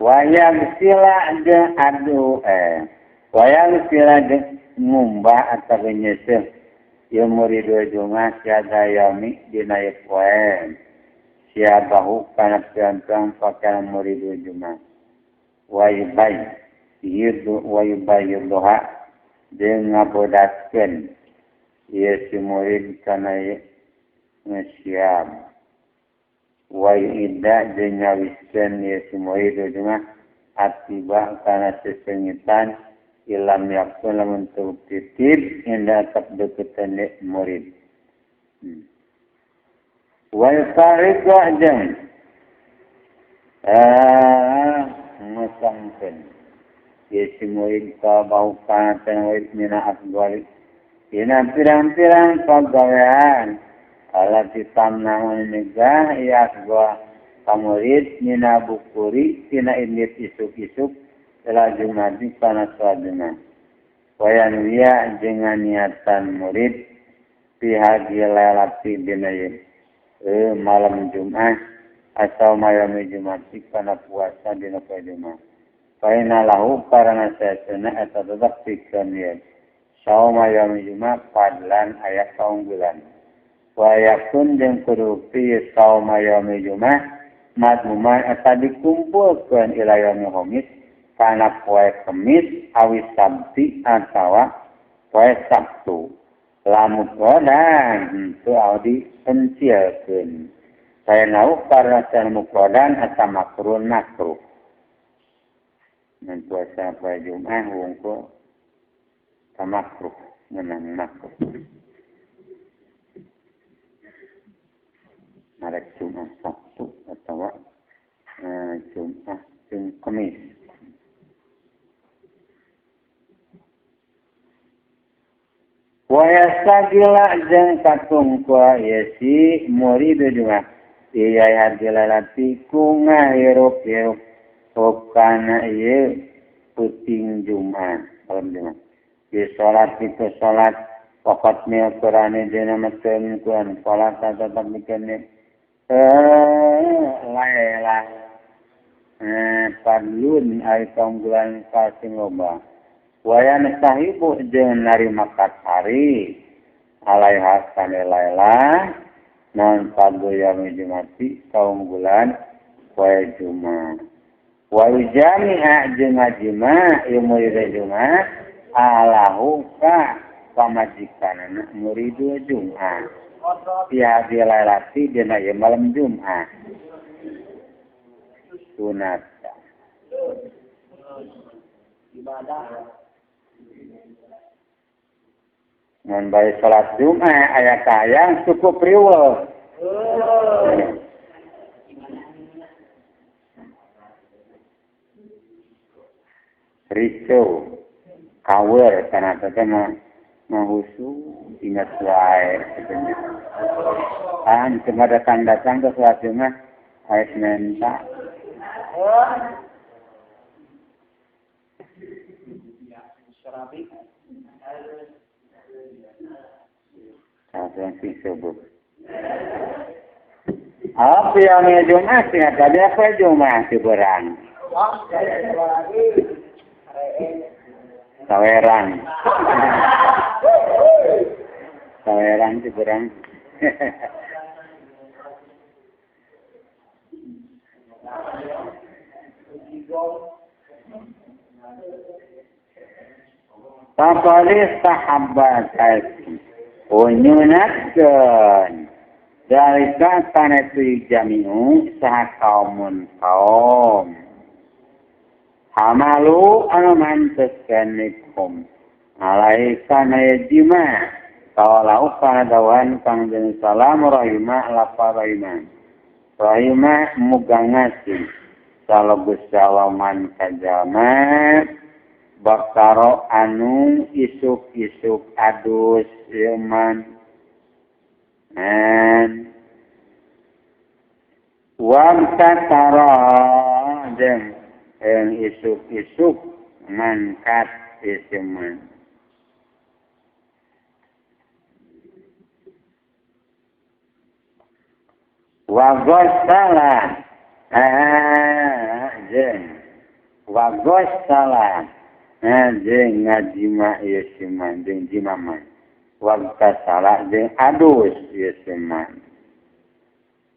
Wayang sila jeung adu wayang sila jeung ngumbah atawa nyeuseuh ieu murid Jumat siada yaumi dina ieu poe sia bahu kana pirang-pirang pakaian murid Jumat wa yubay yiddu wa yubayyidha jeung ngabodatkeun ieu si murid kana ngesiap wa yu'idda jeung nyawiskeun ieu si murid Jumat atiba kana sesengitan ilam yakun lamun teu titip inda tabdeketan murid. Wa yufariqu jeung ngusangkeun ieu si murid ka bau kana murid mina afdal dina pirang-pirang pagawean ala ditamna negah ya gua kamurid mina bukuri tina indit isuk-isuk ila Jumati kana salat Jumat. Wayan wiya dengan niatan murid pihagi lailati dina malam Jumat atau malam Jumati kana puasa dina poe Jumat. Faina lahu karena sesuna eta tetep pikeun ieu sauma yaum Jumat fadlan aya kaunggulan. Wa yakun jeung kudu fi sauma yaum Jumat madmuman eta dikumpulkeun ila yaum Khamis kana poe Kemis awi Sabti atawa poe Sabtu. Lamun kodan henteu awi dipencilkeun. Faina lahu karena sesuna mufradan eta makruh makruh. Dan puasa poe Jumat wungkul tamakruh menang makruh. Marek Jumat Sabtu atau Jumat jeung Kemis. Wa yastagila jeung katungkua ieu si murid Jumat. Ieu hadilalati ku ngahirup-hirup kana ieu puting Jumat malam Jumat. Di salat itu salat waqat mil Qur'ani dina maca Qur'an salat tetap dikene laila fadlun ari kaunggulan kasing loba wayan sahibu jeung narima katari alaiha kana laila non fadlu yaumi jumati kaunggulan poe Jumat wa jami'a jeung ngajima ieu murid Jumat alahu ka pamajikanana murid Jumat ya dilailati dina ieu malam Jumat sunat ibadah mun bae salat Jumat aya kahayang cukup riweuh ricu kawer kana teh mah mahusu ingat wae kitu. An cuma datang-datang ke salat Jumat aya menta. Yang disebut. Apa yang Jumat sih tadi apa Jumat diberang. Sawerang. Sawerang diberang. Faqali sahabat unyunatkeun dalika kana itu jami'u saha kaumun kaum hamalu anu manteskeun nikum alaika na jima qala kana dawan kang jeung salam rahima lapa rahima rahima muga ngasih salagus salaman kajama bakaro anu isuk-isuk adus iman an wamta tara jeung isuk-isuk mangkat isiman wa ghassala jeung wa ghassala jeung ngajima ieu siman jeung jimaman wa salah jeung adus ieu siman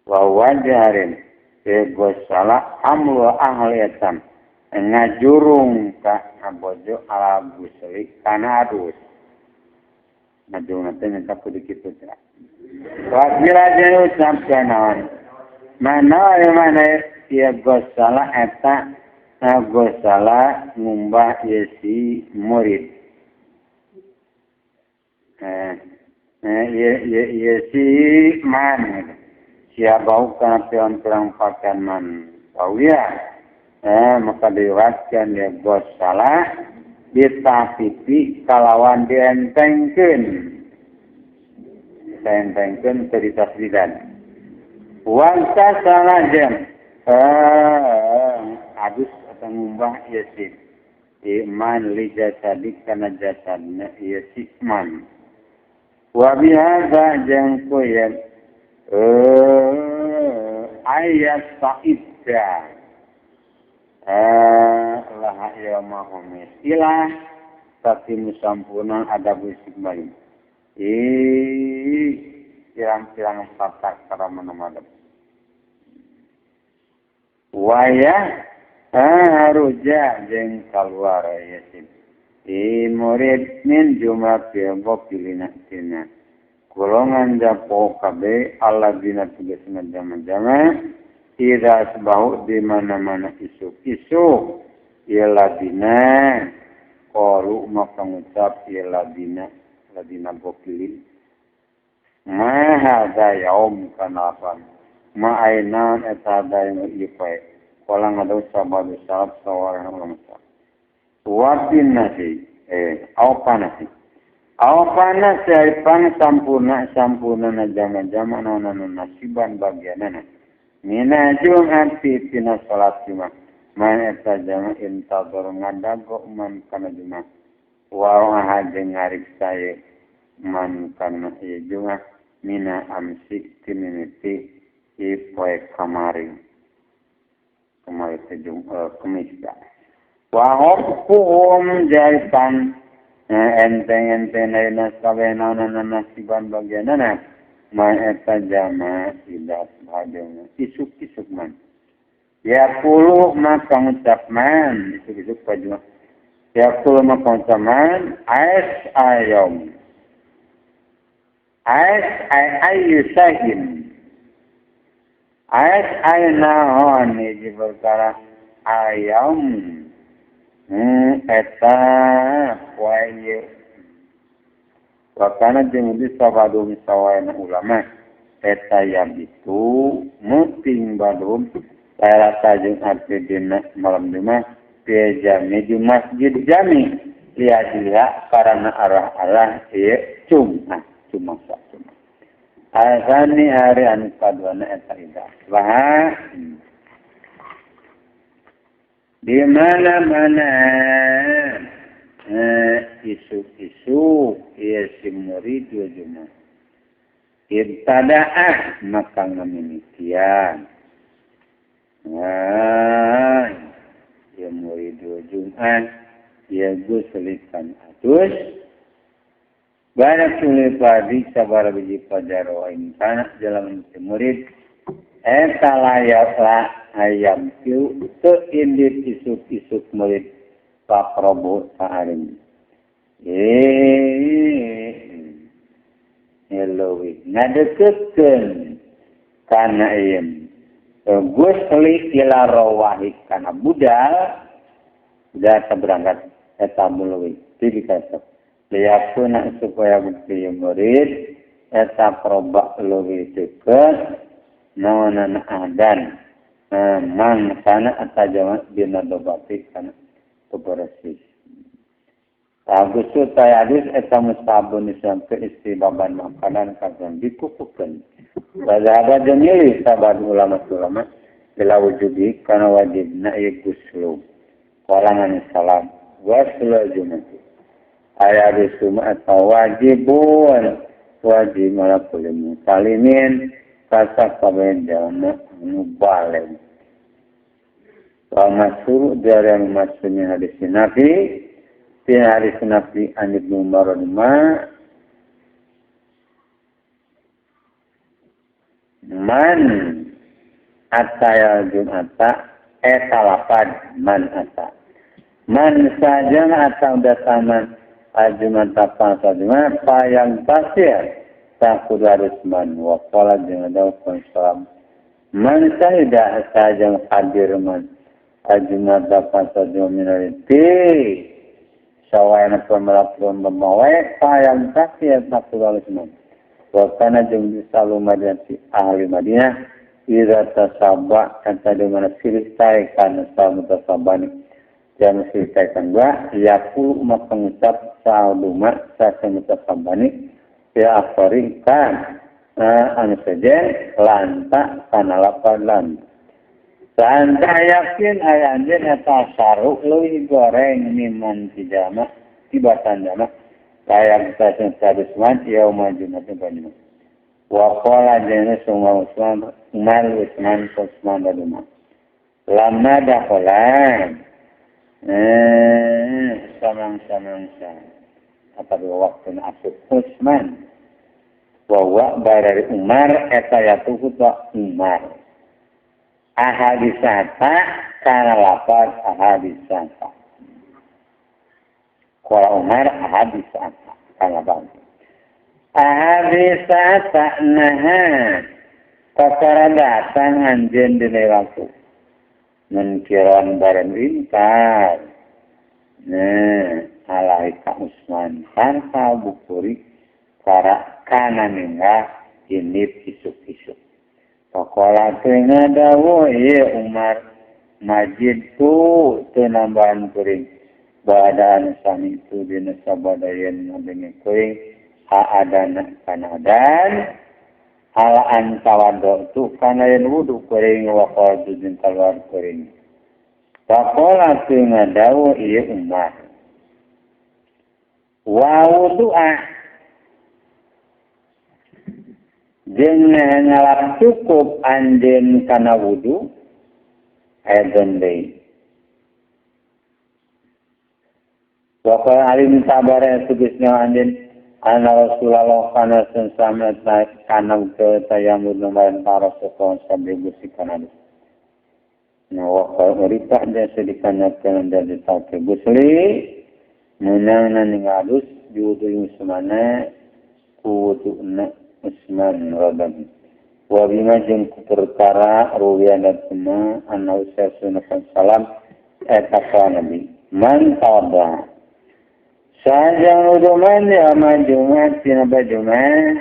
wa wajarin ego salah amru ahli etam ngajurung ka ngabojo ala gusli kana adus ngajurung teh nyata kudu kitu teh wa bila jeung ucapkeun naon mana mana ieu salah eta gosala ngumbah ieu si murid ieu si man siapa kana pirang-pirang pakaian man tauya maka diriwayatkan dia gosala ditapipi kalawan dientengkeun dientengkeun teu ditasdidan wan salah jeung adus atau ngumbah ieu si iman li jasadi kana jasadna ieu si man wa bihadza jeung kuyen ayat sa'idda lah yauma humis ilah tapi musampurna ada busik balik pirang-pirang tata cara menemadep wayah haruja jeung kaluar ya si murid min jumlah pilina tina golongan japo kabe alladzina tugasna jama-jama idza asbahu di mana-mana isuk-isuk ieu ladina qalu maka ngucap ieu ladina ladina gokilin ma hadza yaum kanapa ma ainan eta da ieu poe kolang ada sabadu salaf sawarana ulama wabin nasi au panasi au panas pang sampurna sampurna na jama-jama naon nasiban bagianana mina jum'ati tina salat jumat man eta jama intadhar ngadago man kana jumat Wa jeung ngariksa ye man kana ieu Jumat mina amsi timimiti ieu poe kamari. Kamari teh Kemis da. Wa hukmuhum jaisan enteng-enteng lainna kabeh naonana nasiban bagianana man eta jama idas bajana isuk-isuk man. Ya puluh maka ngucap man isuk-isuk pajuma. Ya puluh maka ngucap man ais ayom. Ais ay ayu sahin. Ais ay naon hiji perkara ayam. Eta poe ieu. Wakana jeung disabadum sawaena ulama eta yabitu muting badum rata jeung arti dina malam Jumat fi jami di masjid jami liadila karena arah-arah ieu cuma cuma cuma azani hari anu kaduana eta ida wah di mana-mana isuk-isuk ieu si murid Jumat ibtadaah maka ngamimitian. Nah, ya murid Jumat ya guslikan atus barak padi sabar biji pajaro ing kana jalan si murid eta layaklah ayam kieu teu indit isuk-isuk murid Pak Prabowo saaring leuwih ngadeukeutkeun kana ieu gusli ila rawahi kana budal udah berangkat eta mului dikasep liyakuna supaya bukti murid eta proba leuwih deukeut naonan adan mang kana eta jama dina dobati kana bebersih. Agus tayadis eta mustabun sampai istibaban makanan kagan dikukukeun. Bazaba jeung milih sabar ulama-ulama bila wujubi kana wajibna ieu guslu. Walangan salam waslu jumat. Aya disuma atau wajibun wajib ala kulli muslimin kasak kabeh jalma anu baleg. Wa masyhur dari yang maksudnya hadis Nabi di hadis Nabi an Ibnu Umar man ataya Jumata eta lapad man ata man saja atau dataman Jumata pasajuma payang pasir takud harus man wa qala jeung dawuh salam man saida saja hadir man Jumata pasajuma minaliti sawaena pemelapuan memawe payang pasir takud harus man wa kana jeung salu Madinah ahli Madinah ira tasabba kata di mana silih taekan samu tasabani jam silih taekan gua yaqulu maka ngucap sauduma samu tasabani ya akhari kan anu saja lanta kana lapan lanta lanta yakin aya anjeun eta saru leuwih goreng miman tijama tibatan jama kayak kita sadisman yauma jumatin panjang wa qala jana semua Usman Umar Usman Usman radhiyallahu lama dakhala samang-samang apa dua waktu asup Usman wa barari Umar eta yatuhu ta Umar ahadisata kana lapar ahadisata qala Umar ahadisata kana bang ahadisata naha perkara datang anjeun dina waktu menkiran bareng intar nah alai ka Usman tanpa bukuri para kana ninggal ini isuk-isuk pakola teu ngadawu ieu Umar majid tu teu nambahan kuring baadaan sami itu dina sabadayeun ngadenge kuring haadana kana adan halaan tawadhu tu kana yen wudu kuring wa qadu jeung kaluar kuring pakola teu ngadawu ieu Umar Wa wudu'a jeung ngalap cukup anjeun kana wudu aya deui. Wa qala alim tabara sugisna anjeun anna Rasulullah kana sansama kana tayamud nomor para sokon sambil gusikan hadis. Nah, wa qala urita dan sedikannya kana dari tauke gusli menang ningalus diwudu Usmana kuwudu'na Usman radhiyallahu wa bima jeung perkara ruwiyan dan semua anna usasun salam eta nabi man tawadda sajang wuduman ya man jumat dina jumat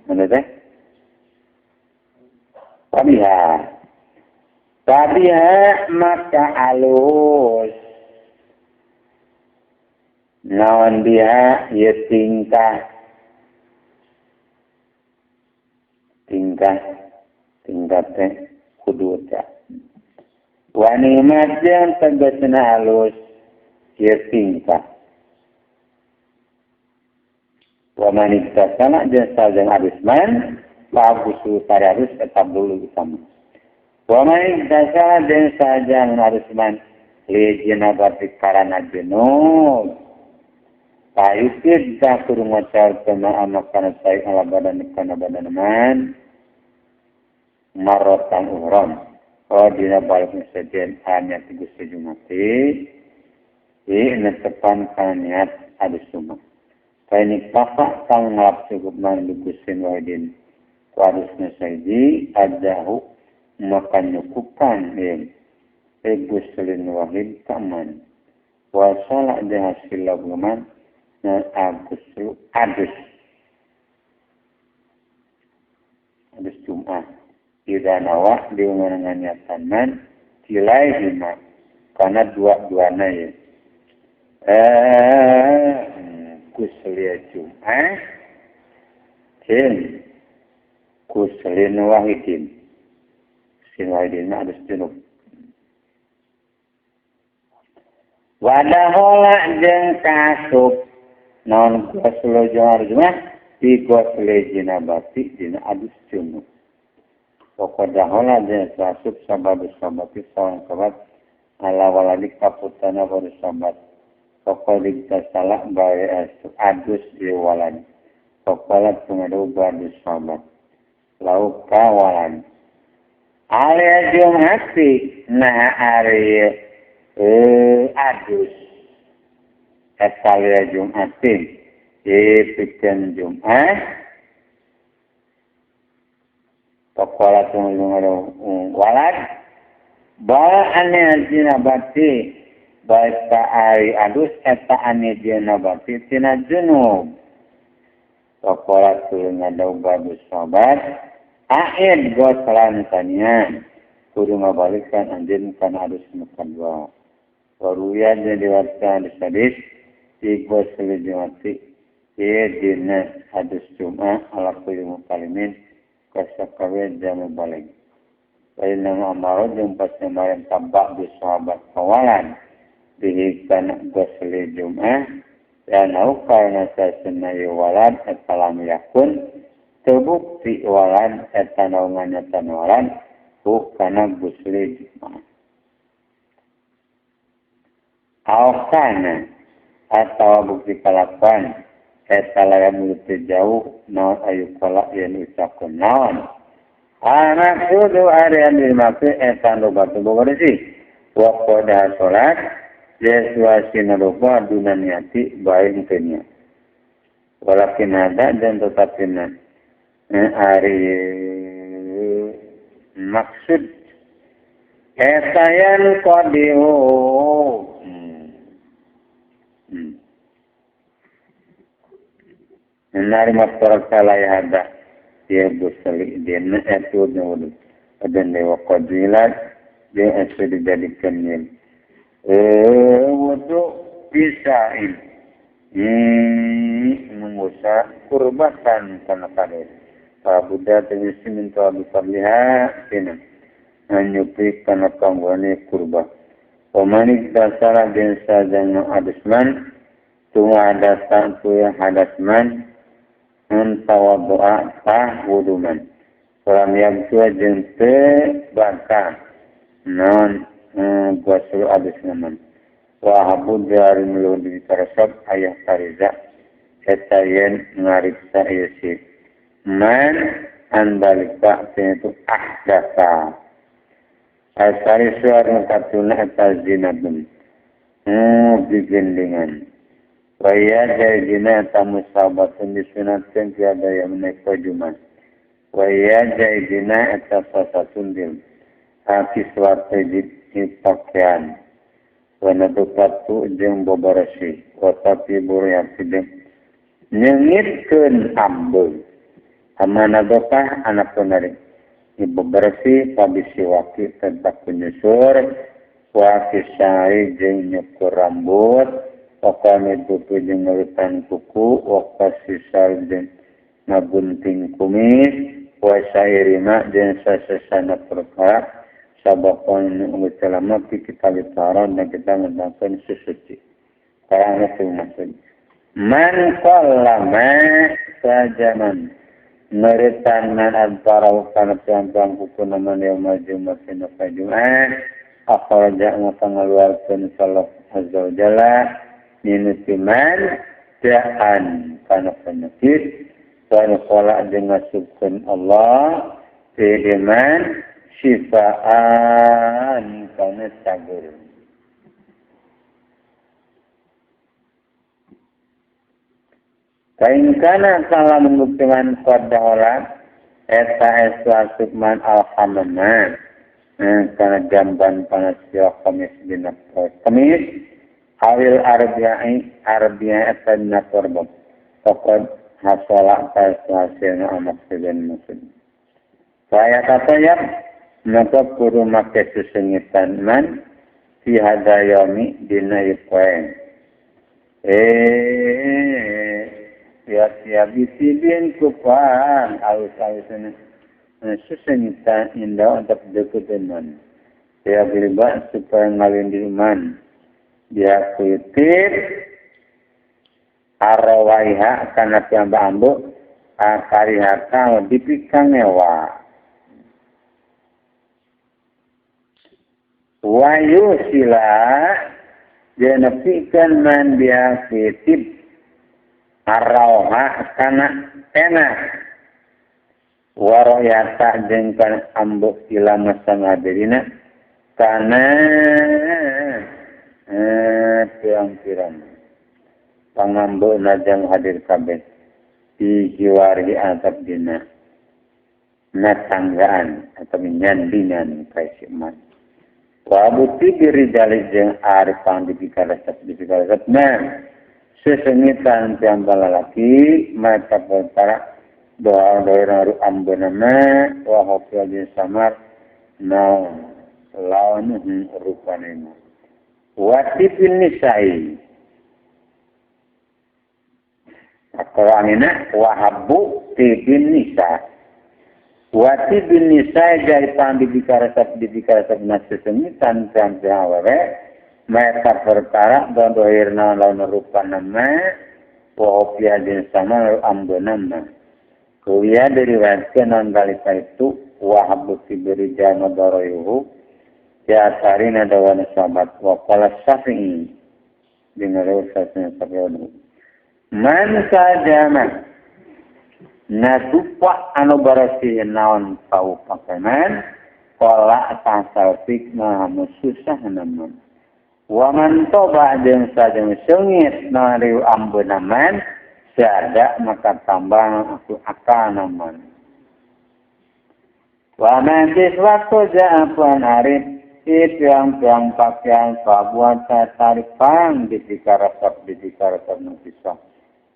mana teh tabiha tabiha maka alus naon dia ya tingkah tingkah tingkah teh kudu teh wani jeung tegasna alus ya tingkah wa man iktasana jeung sajang adusman bagusu tararus eta dulu sama wa man iktasana jeung sajang adusman li jinabati karana junub Payukid dah kudu ngocar kena anak kana sai ala badan kana badan man marotan uhram oh dina balik sejen hanya tiga sejumati i netepan kana niat adus sumah kainik pafa kang ngalap cukup man digusin wahidin ku adusna saiji adahu maka nyukupan yen eguslin wahid kaman wasala hasil laguman na aguslu adus adus Jumat ida nawa diungangan niatan man kilaihima karena dua-duana ya kuslia Jumat jin kuslin wahidin sin wahidin adus junub wadahola jeung kasup non goslo johar jumat di gosle jinabati dina adus junub pokok dahola jeung kasup sabab sabati sawan kabat ala waladi kaputana baru sabat pokok digta salah bae adus di waladi pokola pengadu badu sabat lau kawalan alia jumati nah ari adus Etalia Jumatin pikeun Jumat pakola tunggu walad bala ane jinabati baik ka ari adus eta ane jinabati tina junub pakola tunggu badu sabat aid goslan tanian kudu ngabalikan anjeun kana adus nu kadua waruya jeung diwariskan di hadis tiga selijumati dina hadis Jumat ala kulli mukalimin kasakawe jamu balik lain amaro jeung pasemaran tabak di sahabat kawalan bihi kana gosli Jumat dan au kana sasna walad eta lam yakun terbukti walad eta naungan eta walad ku kana gosli Jumat au kana atau bukti kalakuan eta layan mulut jauh naon ayu kolak yen ucapkeun naon maksud ari anu dimaksud eta nu batu boga sih wa qada salat yesuasina lupa duna niati bae teu niat walakin ada dan tetapina ari maksud eta yan qadihu Nari masalah salah ya ada dia gusli dia itu dulu dan dewa qadilat dia itu dijadikan ni wudu bisa ini mengusa kurbatan kana kade para Buddha tegesi minta bifarliha sina nyupi kana kanggone kurba pemanik dasara den sajana adusman Tuma hadatsan tu hadas man tawaddu'a tah wuduman. Walam yabtu jeung teu bangka naon goslu abis naman. Wa habu dari mulu di karesep ayah tariza eta yen ngariksa ieu si man andalika itu ahdatsa. Asari suara katuna eta zinatun bigendingan. Wa ya zina eta musabatun disunatkeun tiada yang menaik jumat. Wa ya zina eta sasatun dil kiswate di pakaian. Wa nadupatu jeung bobarasi wa tapi burya jeung nyengitkeun ambeu. Amana dokah anak penari ibu bersih pabisiwaki tentang penyusur wa kisai jeung nyukur rambut wa kami tutu jeung ngelutan kuku wa kasisal jeung ngagunting kumis wa sairima jeung sasasana perkara sabakon ulama kita bicara dan kita mendapatkan sesuci. Karena itu maksud man qallama sajaman meritan man antara kana piang-piang kuku naman yaumul jumat dina Jumat akhraja maka ngaluarkeun sallallahu azza wa jalla minutiman da'an kana penyakit wa qala jeung ngasupkeun Allah fi iman syifaan kana cager. Kain kana salah membuktikan qadahola eta eswa sukman alhamdulillah kana jamban panas ya khamis dina khamis awil arbi'i arbi'a eta dina korban pokok hasala hasilna amak sejen musim saya kata ya maka kudu make sesengitan man fi hadayomi dina ipoen ya bisibin kupan alus-alusna sesengitan indah untuk deketenan ya beriba supaya ngalin di iman dia kutip arwaiha kana piyambak akarihaka dipikangewa wayu sila jenepikan man biha kutip arauha kana enak waroyata jeung kana ambuk ilama sangadirina kana pirang-pirang pangambuk najang hadir kabeh di jiwari atap dina natanggaan atau nyandingan kaisiman wa buti birijali jeung ari pangdipikaresep dipikaresep nah sesengitan tiang balalaki mata perkara doa doa ru ambenama wa hafil jeung samar na lawan rupane wa tipin nisai aqranina wa habbu tipin nisa wa tipin nisa jari pangdipikaresep dipikaresep sesengitan tiang awewe mereka perkara dan dohirna lawan rupa nama wahopia jeung sama ambenama kuliah diriwayatkeun non dalika itu wahabu tiberi jana darayuhu ya sarina dawana sahabat wa qala syafi'i dengan riwayatnya sahabat man sajama natupa anu barasi naon pau pakeman qala tasawfik ma mususah namun waman toba jeung sajeng sengit nariu ambenaman sada maka tambah aku akanaman waman tiswaktu ja'apuan arif itu yang pakaian pabuat tarik pang dipikaresep nusisah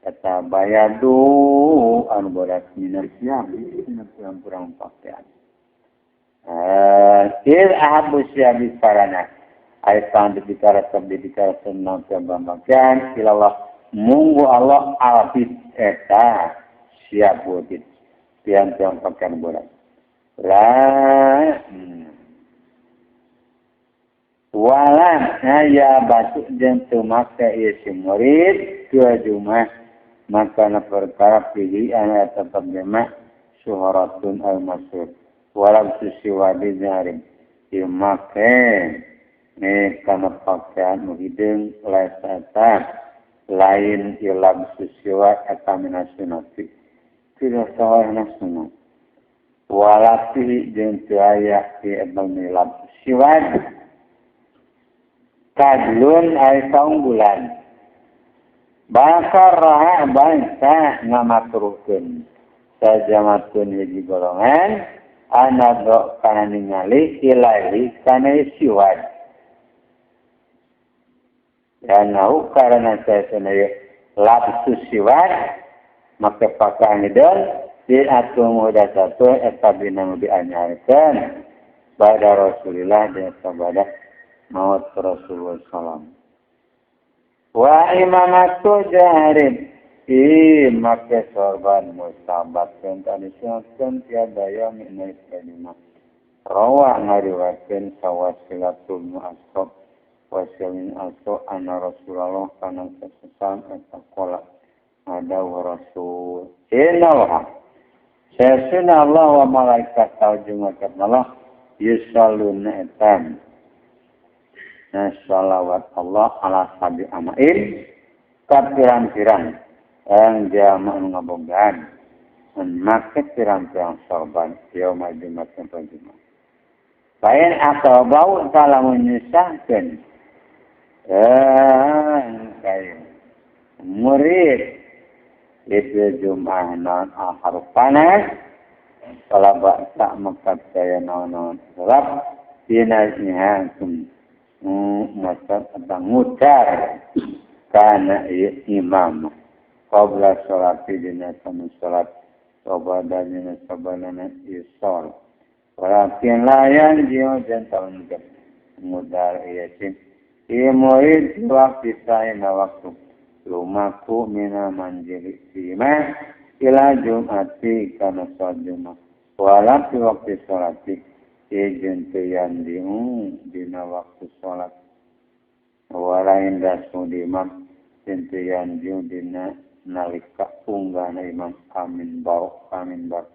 kata bayadu anu borak minar siang minar kurang pakaian il ahabu siabi sarana ayat dipikaresep nang pambagian ilallah munggu Allah albit eta siap wujud tiang-tiang pakaian borak la Walam aya batu jeung teu make ieu si murid dua Jumat maka na perkara pilihan eta tetep suharatun al-masyhur walam susiwadi jarim ieu make ne kana pakaian nu hideung lain lain ilam susiwa eta minasunati tidak sawahna sunat walafi jeung teu aya di eta milam susiwadi kadlun ay kaunggulan bakar raha bangsa ngamakruhkeun sajamatun hiji golongan anadok kana ningali ilahi kana siwad dan karena saya sendiri lapsus siwad maka pakaian hideung di atu muhdatsatun eta bina dianyarkeun pada Rasulillah dan sahabat maut Rasulullah sallam. Wa imamatu jaharin i make sorban mustabat tentang disunatkeun tiada yaum inna kalima rawa ngariwayatkeun sawasilatul mu'assab wasilin aso anna Rasulullah kana sasan eta qala ada wa rasul inna Allah sayasuna Allah wa malaikat jeung Allah yusalluna etam salawat Allah ala sabi amain ka pirang-pirang yang jama ngabogaan make pirang-pirang sorban yaum Jumat sampai Jumat. Lain atau bau kalau menyusahkan kayak murid itu Jumat non al-harfana kalau tak maka saya non sebab dinasnya masa ngucar kana imam qabla sholati dina sama sholat qabadanya sabalana isol walakin layan jiwa dan tahun ke mudar iya sih murid waktu saya waktu lumaku mina manjili sima ila jumati kana sholat jumat walakin waktu sholati izin tiyan dina waktu sholat walain rasul imam tiyan dina nalika unggahna imam amin bau amin bar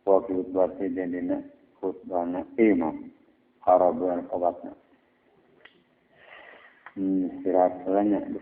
wa khutbah dina khutbahna imam harabuan obatna istirahat banyak.